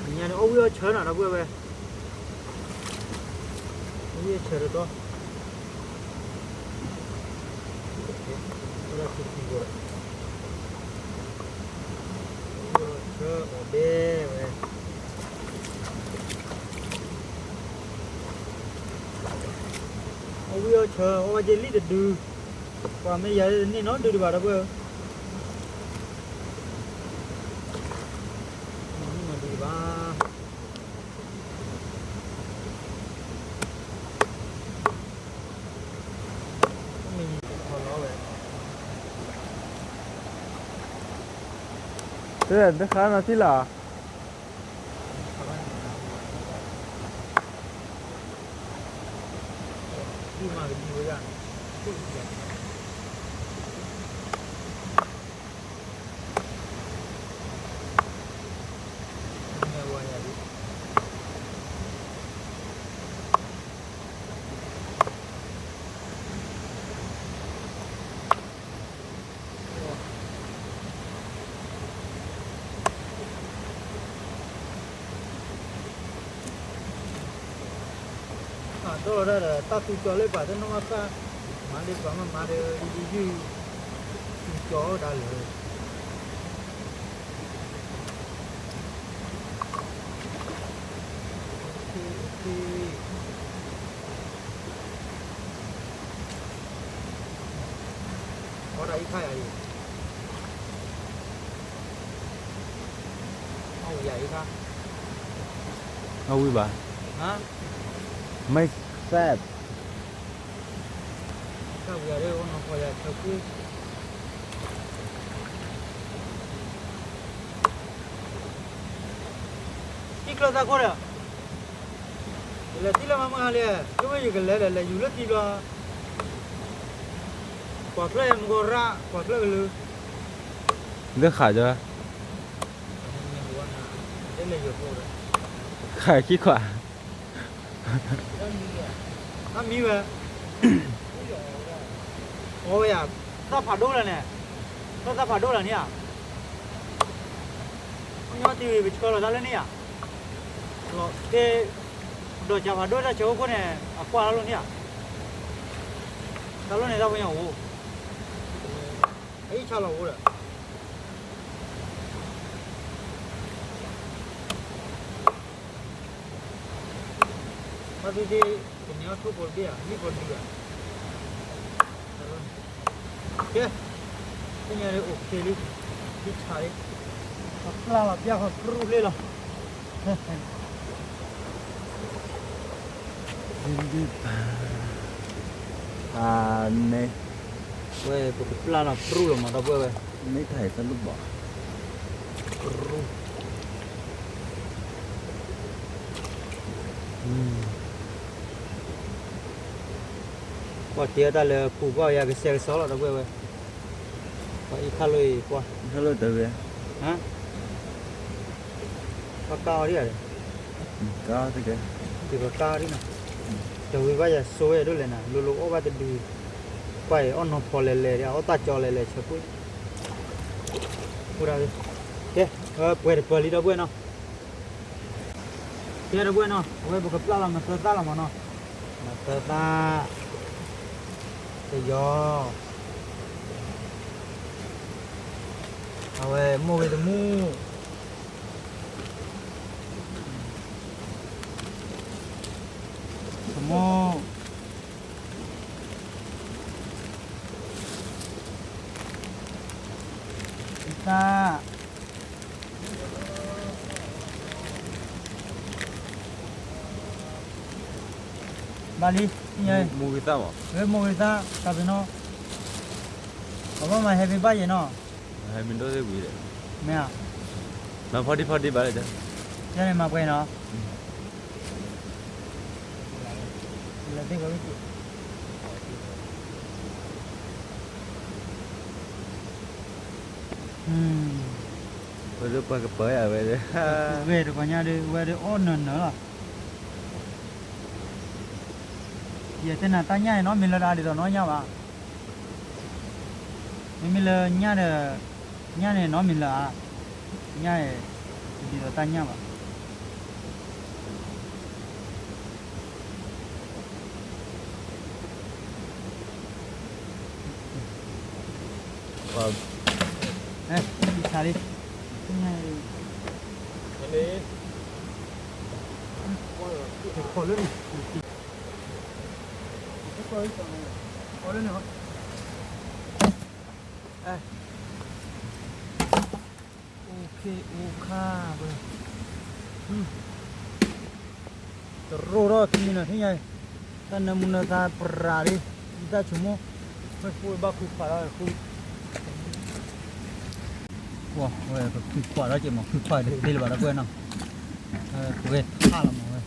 ညါန့ၣ် အီၣ်ဝံၣ်အီၣ်ဆၢနီၤ ဒီပုၢ်ဝဲၢ်, အီၣ်ဝံၣ်အီၣ်ဆၢတတီ, အီၣ်ဝံၣ်အီၣ်ဆၢအီၤဒဲဝဲ, အီၣ်ဝံၣ်အီၣ်ဆၢ အီၣ်ဝဲက့ၤလံၣ်တဒု, ပှၤမ့ၢ်ယၤန့ၣ်နီတဒုဒံးဘၣ် ဒီပုၢ်ဝဲၢ်, နီတဒုဒံးဘၣ်. တခါနီၤထံၣ်လီၤ. ဒုးမၤကဒံဝဲဒၣ်, ဒိၣ်လီၤဒၣ်ဒီး တၢ်သူကၠီလၢပှၤတနီၣ်ဘၣ်ဃၣ်, မၤလၢပှၤမၤမၤဒီး ယုၢ်ယုၢ် သူကၠီဒၣ်လၢ အီၣ်ဒၣ်အံၤခါယၤအံၤ, အီၣ်ဝံၤယၤအံၤခါ, အီၣ်ဝံၤဘၣ်, ဟါ, မ့ၢ်သၣ် တၢ်ဝံၤယၤဒ်အီၣ်နီၢ်ဖီယၤဆၢကွံာ်, ထံချၢသၣ်ခိၣ်ဒီး ယလဲၤထံၣ်လၢမၤမုၢ်ဟါလံ, ယဝဲယကလဲၤဒီး လဲၤယူၤလၢထံဘျီ, ကွၢ်ချၢၣ်မုၢ်ကီၢ်ရၣ် ကွၢ်ချၢၣ်ကလုာ်, လၢဃာ်ဒီး ခးခံခွါ, တၢ်မံဝဲ, အီဝဲယၤ, သၣ်ဖးဒိၣ်လၢန့ၣ်, သၣ်သၣ်ဖးဒိၣ်လၢန့ၣ်ဧါ, ပညီတံၤဝံၤ ပဆှၢလီၤတၢ်လၢန့ၣ်ဧါ, လီၤက့ၤ, ဒီးကၢ်ဖးဒိၣ်တၢ်ဆၢအိၣ်ခိၣ်န့ၣ် အကွၢ်တၢ်လိၣ်န့ၣ်ဧါ, တၢ်လိၣ်န့ၣ်တၢ်ပညိၣ်အိၣ်, အအံၣ်ဆါလီၤအိၣ်ဒီး ဘၣ်သ့ၣ်သ့ၣ် ကန့ၢ်အီၣ်ထိၣ်ဖိတဘ့ၣ်ဧါ, မ့ၣ်ဖိတဒုဧါ, ကဲ, သ့ၣ်ညါလၢအိၣ်ခ့လံ, ဒ်ဆါလံ, ပျၢ်လီၤပျၢ်ဃီပြူၣ်လ့ၣ်လီၤ, ဒ်ပၢ်, အန့ၣ်, ဝဲပကပျၢ်လီၤပြူၣ်လီၤမး ဒီပုၢ်ဝဲၢ်, မ့ၢ်ထံၣ်တၢ်လူၢ်ဘီၣ် ပှၤတ့အီၣ်တၢ်လၢပူၤကွၢ်ယၤကစဲးကစီလီၤ ဒီပုၢ်ဝဲၢ်, ပှၤအံၤခါလိၣ်အံၤပှၤ, ခါလိၣ်တဝဲ, ပှၤကါအီၤဒံးဧါ, ကါအီၤတကဲ, ပှၤကါအီၤဒံးနီၤ, တဝဲဘၣ်ယၤစိဝဲဒိၣ်လဲၣ်နၤ လိၤလိၤအီၣ်ဘၣ်တဒု, ကွၢ်အံၤအီၣ်နီၢ်ဖီလဲၤလဲၤဒံး အီၣ်တၢ်ကၠီလဲၤလဲၤဆၢကွံာ်, အိၣ်ဒၣ်, ကဲ, ပှဲၤတပၢၤလံ ဒီပုၢ်ဝဲၢ်နီၤ ကဲ ဒီပုၢ်ဝဲၢ်နီၤ အဝဲပကပျၢ်လီၤမၤသၢသၣ်လီၤမးနီၤ, မၤသၢသၣ်, တယီၤ, အဝဲမိၢ်ဂ့ၤတမူၣ်, တမူၣ်, သၣ် ဘၣ်လံ, မိၢ်ဂ့ၤသၣ်မး, ဝဲမိၢ်ဂ့ၤသၣ် တၢ်ပ့ၤနီၣ်, အဘၣ်မၤဟဲမ့ၢ်ဘၣ်ယဲၢ်နီၤ, ဟဲမ့ၢ်ဒိၣ်သ့ၣ်ဝံၤဒီး, မ့ၢ်ဧါ, မၤဖီဒံဖီဒံဘၣ်လၢ, ယဲၢ်န့ၣ်မၤပှဲၤနီၤ, လၢသ့ၣ်ဝဲ ဝဲလၢပှၤကပၢၤယၤဝဲ, ဝဲတကီၢ်ညါဒီး ဝဲဒၣ်အီၣ်နၢၤနၢၤလီၤ, ယတဲနၤတၢ်ညၣ်န့ၣ် နီတမံၤလၢၤဒၣ်ဒ်သိးနီၢ်ညၣ်ဘၣ်, မ့မ့ၢ်လၢညၣ်ဒီး, ညၣ်န့ၣ်နီတမံၤလၢၤဧါ, ညၣ်, ဒ်သိးတၢ်ညၣ်ဘၣ် ဆါလံ, ခီလၢန့ၣ်, ခီလၢန့ၣ်, အိၣ်ခါ, တရိၣ်ထီၣ်ခံနၤထံၣ်ညါ, တၢ်နၢမူနၢသါပြးလံ, တၢ်ဆိကမိၣ်, ဝဲဃုဘၣ်ခုခွးဒီးဃု, ဝဲကခုခွးဒီးက့ၤမး ခုခွးဒ်လၢၤဘၣ်ဒီပုၢ်ဝဲၢ်နီၤ, ပှဲၤထါလီၤမးဝဲ,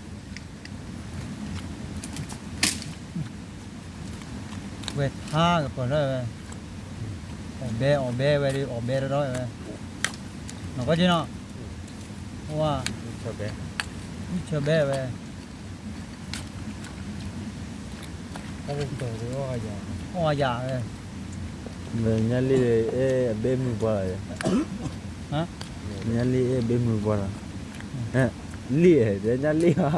ဝဲထါကပၢၢ်ထီၣ်ဝဲ, အီၣ်ဘဲအီၣ်ဘဲဝဲဒီး အီၣ်ဘဲတရီဝဲ, နီၢ်ကီၢ်က့နီၤ, ဝါ, ဆၢဘဲဝဲ, အီၣ်ယၤဝဲ, ညါလံအဲၣ်အဘဲမုၢ်ပှၢ်လီၤ, ညါလံအဲၣ်ဘဲမုၢ်ပှၢ်လီၤ, လံ, ညါလံဧါ,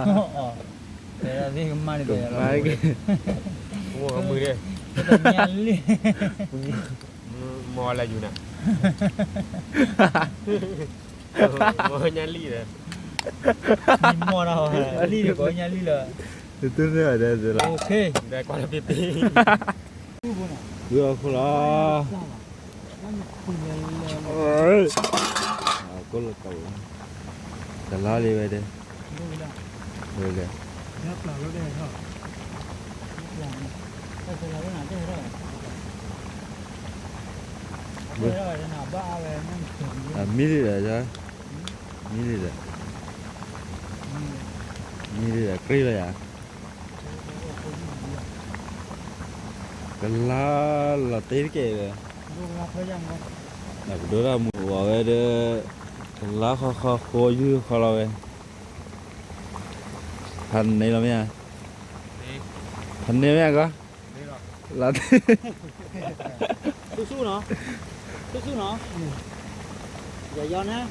ကမၤန့ၣ်, မုၢ်, မလၢယူၤနၤ, မညါလံဒီး, မလံဒီး ပညါလံလီၤ, တန့ၢ်ဘၣ်ဒီး, ကွၢ်လၢပ့ပ့, ဝံၤအီၤခိၣ်လီၤ, ကလီလံဝဲဒီး, ဝဲဒီး, မံလံဒီး, မံလံဒီး, မံလံဒီး ကြ့လီၤယၤ, ကလါလီၤတ့ၢ်တက့ၢ်ဒီး, ပဒိၣ်တၢ်မူဝဲဒီး, ကလါဃီဃီဃိယုၢ်ဃီလီၤဝဲ, ဖးန့ၢ်လီၤမ့ၢ်ဧါ, ဖးန့ၢ်မ့ၢ်ဧါကီ, လီၤတ့ၢ်, ဆူၣ်ဆူၣ်နီၤ, ဆူၣ်ဆူၣ်နီၤ, ယယီန့ၣ်,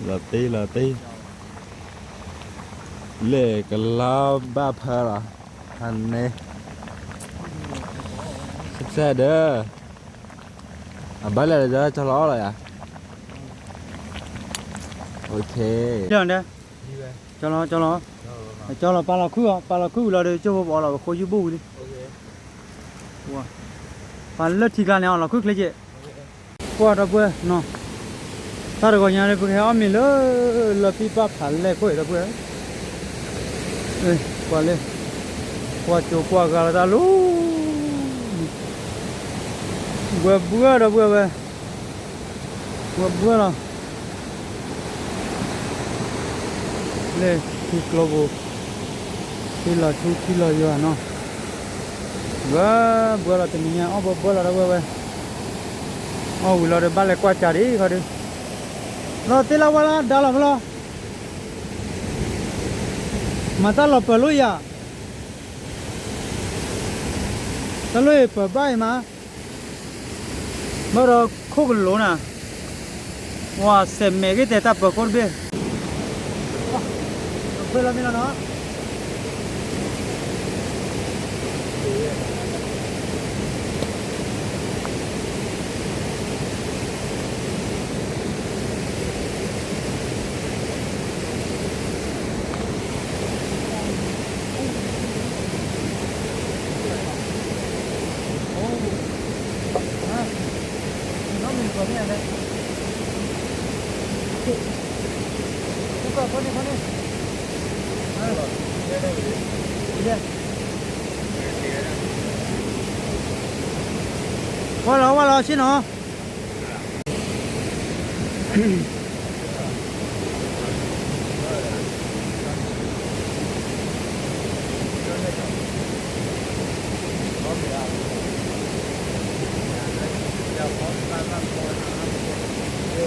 လီၤတ့ၢ်လီၤတ့ၢ်, လၢကလါဘၣ်ဖၢလီၤ, ဖးန့ၢ်, စဲးဒီး, အဘၣ်လဲၣ်ဒီး ကၠီလီၤအီၣ်လီၤယၤ, ကၠီလီၤ, ကၠီလီၤ, ပာ်လီၤခုၣ်အီၤ, ပာ်လီၤခုၣ်ဝံၤလီၤဒီး ကၠိဖိပအီၣ်လီၤ ပဃိယုၢ်ဘိၣ်ဝံၤလံ, ပာ်လၢထံကျါန့ၣ်အီၤ လီၤခုၣ်ချ့က့ၤ, ကွၢ်ဒီပုၢ်ဝဲၢ်နီၤ, တၢ်တဂီၤညါန့ၣ် ပကဟဲအီၣ်မ့ၤလၢ လၢပံၢ်ပၢ်ဖးလဲၢ်ခိၣ်အံၤ ဒီပုၢ်ဝဲၢ်, ကွၢ်လၢ, ကွၢ်ကၠိကွၢ်ဂၤလီၤတၢ်လီၤ, ဝဲဘှၢဒီပုၢ်ဝဲၢ်, ဝဲဘှၢလီၤ, လၢထံကျိပူၤ, ထံလီၤထူထံလီၤယွၤနီၤ, ဝဲဘှၢလီၤတနံၤညါ အီၣ်ဘှၢဘှၢလီၤဒီပုၢ်ဝဲၢ်, အီၣ်ဝံၤလီၤဒီးဘၣ်လဲၤကွၢ်ကၢ်ဒံးခီဒုး, လီၤတ့ၢ်လၢဝဲလီၤ ဒါလီၤဖဲလီၤ, မၤတၢ်လီၤပၢၤလိယၤ တၢ်လၢပၢၤဘၣ်အံၤမး, ဘၣ်ဒီးခိၣ်ကလိၤနၤ, ဝါစဲးမဲာ်ဂ့ၤတဲတၢ်ပၢၤခိၣ်တဘ့ၣ်, ဖဲလီၤမ့ၢ်လီၤနီၤ. ဝါလီၤ ဝါလီၤ ဆ့ၣ်နီၤ. တၢ်ဘှဲၣ်ဒီး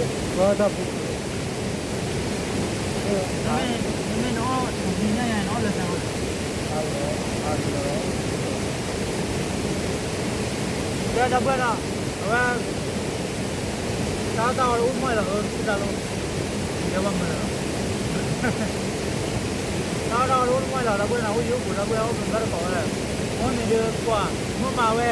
အဝဲ တၢ်တၢ်အီၣ်အိၣ်မီၢ်လီၤ အၢ တၢ်လီၤ ယဲဘၣ်မၤလီၤ တၢ်အီၣ်တၢ်အီအိၣ်မီၢ်လီၤ တၢ်ဘှဲၣ်န့ၣ် အိၣ်ယိၣ်ပူၤ တၢ်ဘှဲၣ်အိၣ်မ့ၢ်ဘၣ်တကိးဝဲ မ့ၢ်မ့ၢ်ဒုးကွၢ် မ့ၢ်မၤဝဲ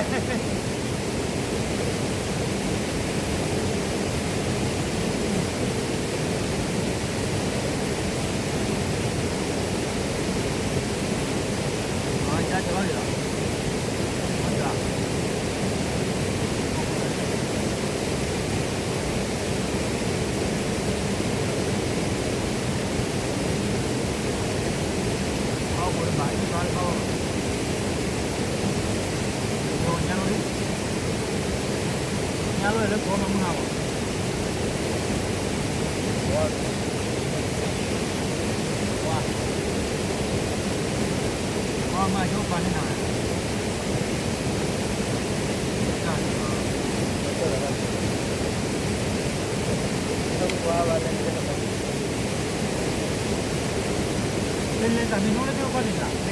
လဲၤတၢ်မ့ၢ်ဒိလၢတၢ်ကီတ့ၢ်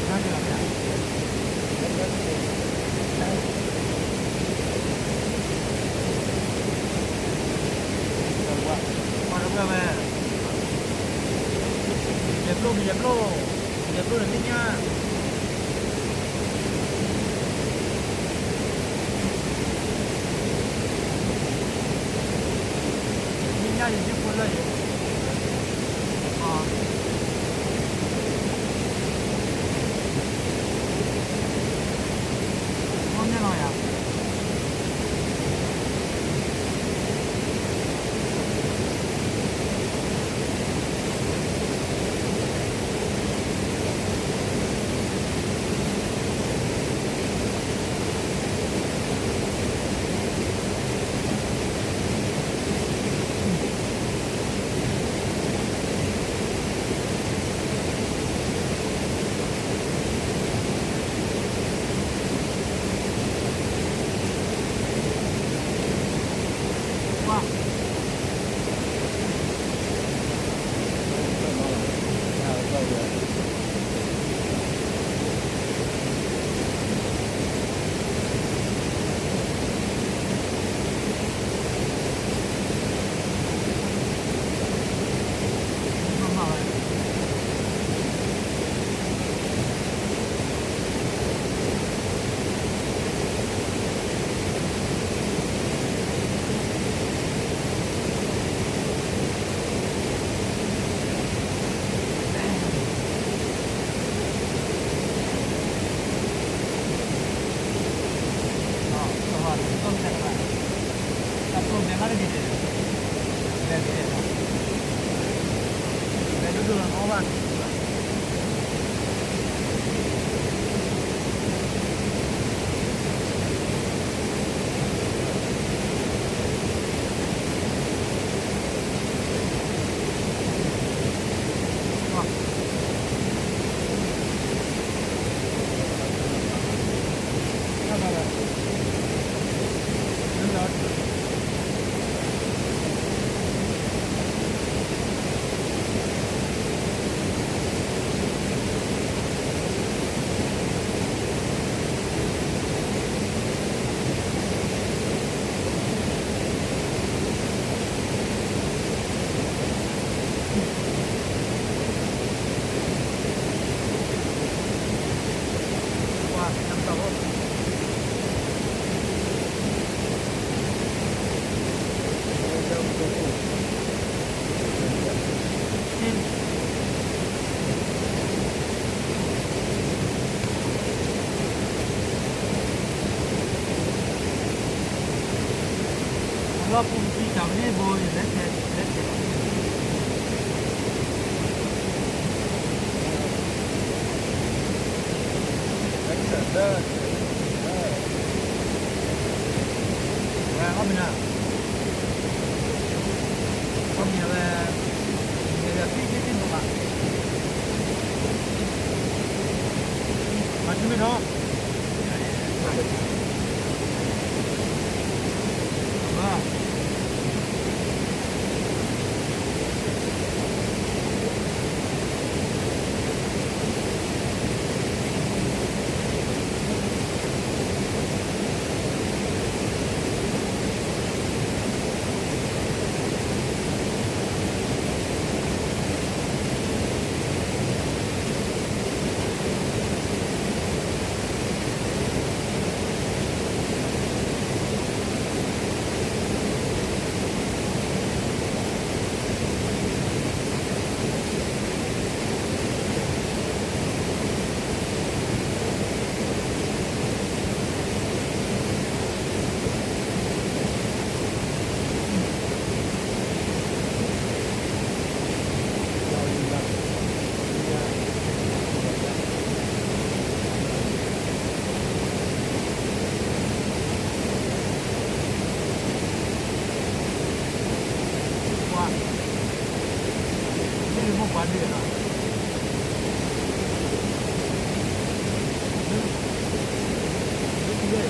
တၢ် လဲၤတၢ် နါက့ၤလီၤမ့ၢ်ဧါ, ပှၤတပှဲၤဝဲ, ကယဲၢ်ပျိ ကယဲၢ်ပျိ, ကယဲၢ်ပျိန့ၣ်သ့ၣ်ညါ သ့ၣ်ညါယံၤ ယုၢ်ဖိလၢယံၤ, မ့ၢ်လီၤယၤ. အလီၢ်ပူၤတံၢ်တၢ်မ့ၢ်ဘိအံၤ လဲၤဆဲးလဲၤဆဲးလီၤ. ဝဲအီၣ်မ့ၤနၤ, အီၣ်မ့ၤဝဲ, မ့ၤယၤသံသ့သ့ၣ်နီၤဘၣ်, မၤထံမ့ၢ်ထီၣ်.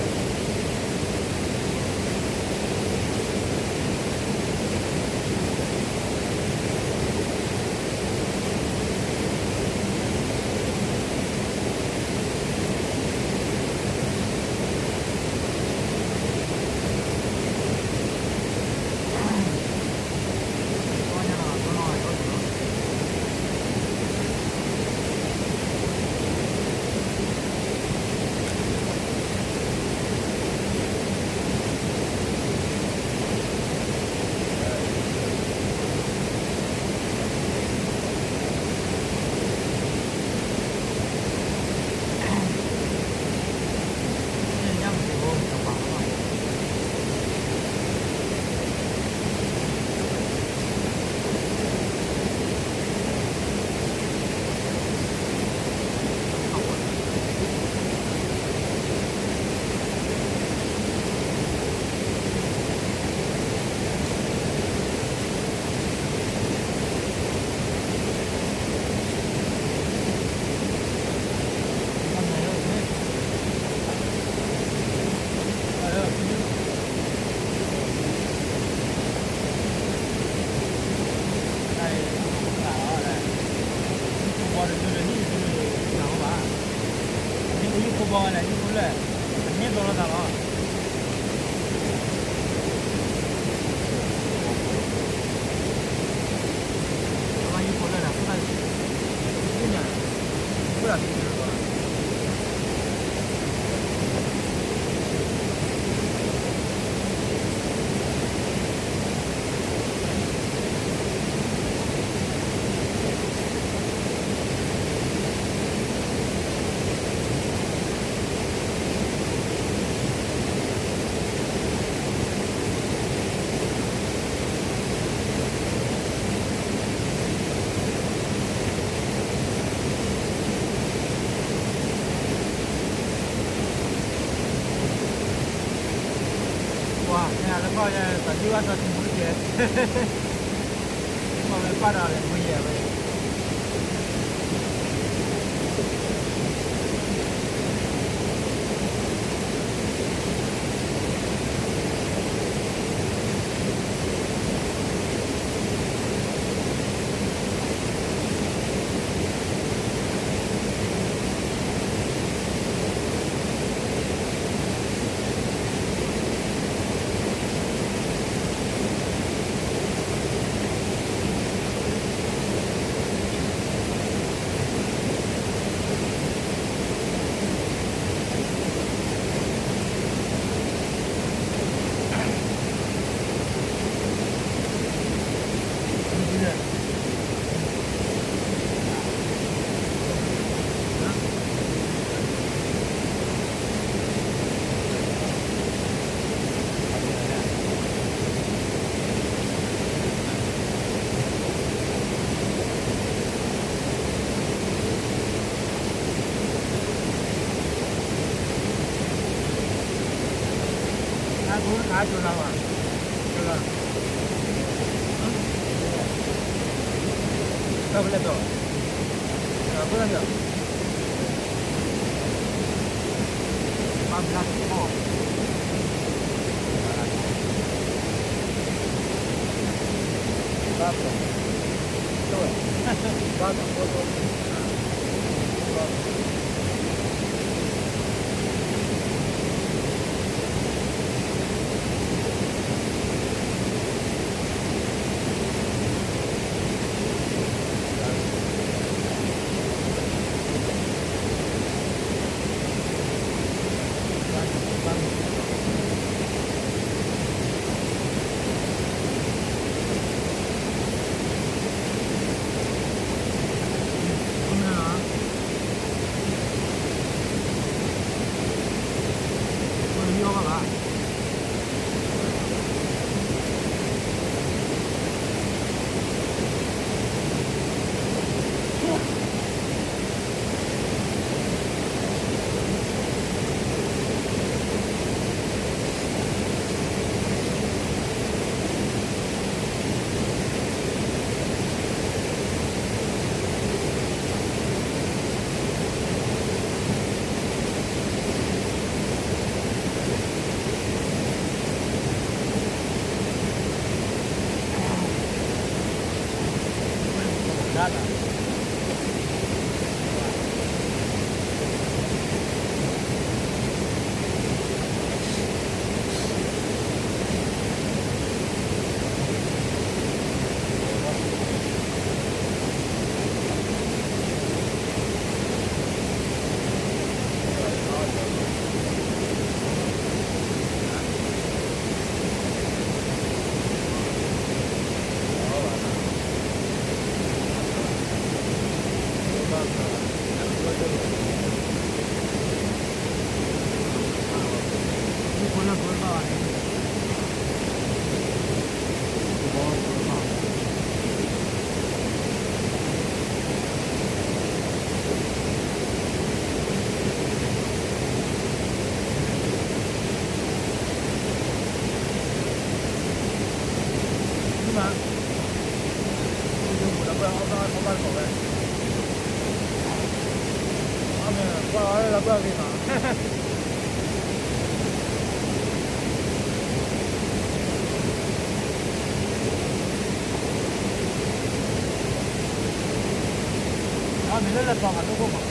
ဘီလဲၣ် ဟံၣ်ဖိလၢၢ် အန့ၢ်ဘျီလိာ်သးလီၤ. ဟံၣ်ဖိလၢၢ်န့ၣ် အခိၣ်သၣ် ဒ်န့ၣ် အခိၣ်သၣ်ဒ်န့ၣ်လီၤ. ပှၤ မ့ၢ်လၢကီၢ်ယဲ သးဒုၣ်ဘၣ်ထီၣ်ထံမူတက့ၢ်, မ့ၢ်ဝဲပာ်ဒီးလဲၤမူယဲဝဲ မ့ၢ်လၢလဲၤပှၤမၤလိခိၣ်မး,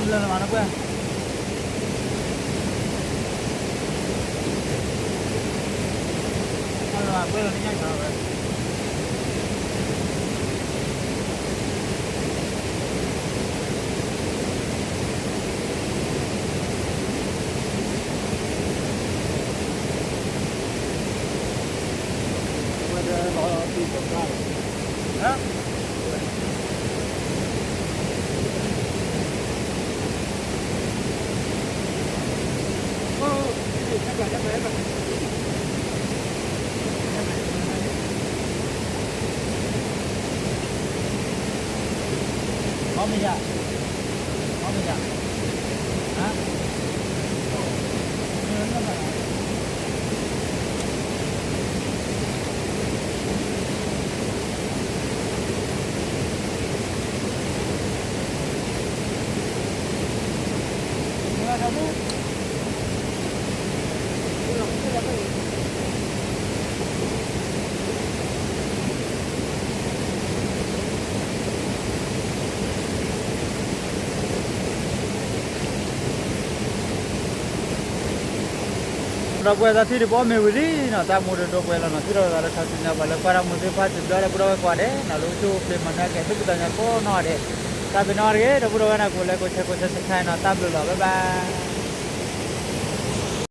လၢလီၤမးနီၤပှဲၤ, လီၤမးပှဲၤလီၤန့ၣ်ညါဝဲ, ဝဲဒၣ်လီၤတံၢ်ကီၢ်ကါလီၤ, ဟါ အီၣ်မ့ၢ်ယၤ, အီၣ်မ့ၢ်ယၤ, ဟါ ဒီပုၢ်ဝဲၢ်သးထံၣ်ဒံးဘီမ့ၢ်ဝံၤလံနီၤ တၢ်မူတဒိပှဲၤလီၤနီၤ ထံၣ်ထီၣ်လိာ်သးလၢခါဆူညါ ပှၤလၢကွၢ်တၢ်မူသ့ၣ်တဖၣ်စံးဘျုးဒဲး ပုၢ်ဒီဝဲၢ်ကိးဂၤဒဲးနီၤ လၢအိၣ်ဆူၣ်အိၣ်ချ့မၤနၢၤက့ၤ သူၣ်ဖှံသးညီကိးနီၢ်ဂၤဒဲး, တၢ်ဘျုးနီၢ်ဂၤတဂ့ၤ ဒီပုၢ်ဒီဝဲၢ်န့ၣ် ကိးလဲကိး share ကိး subscribe နီၤ တၢ်ဘျုးလီၤ bye bye.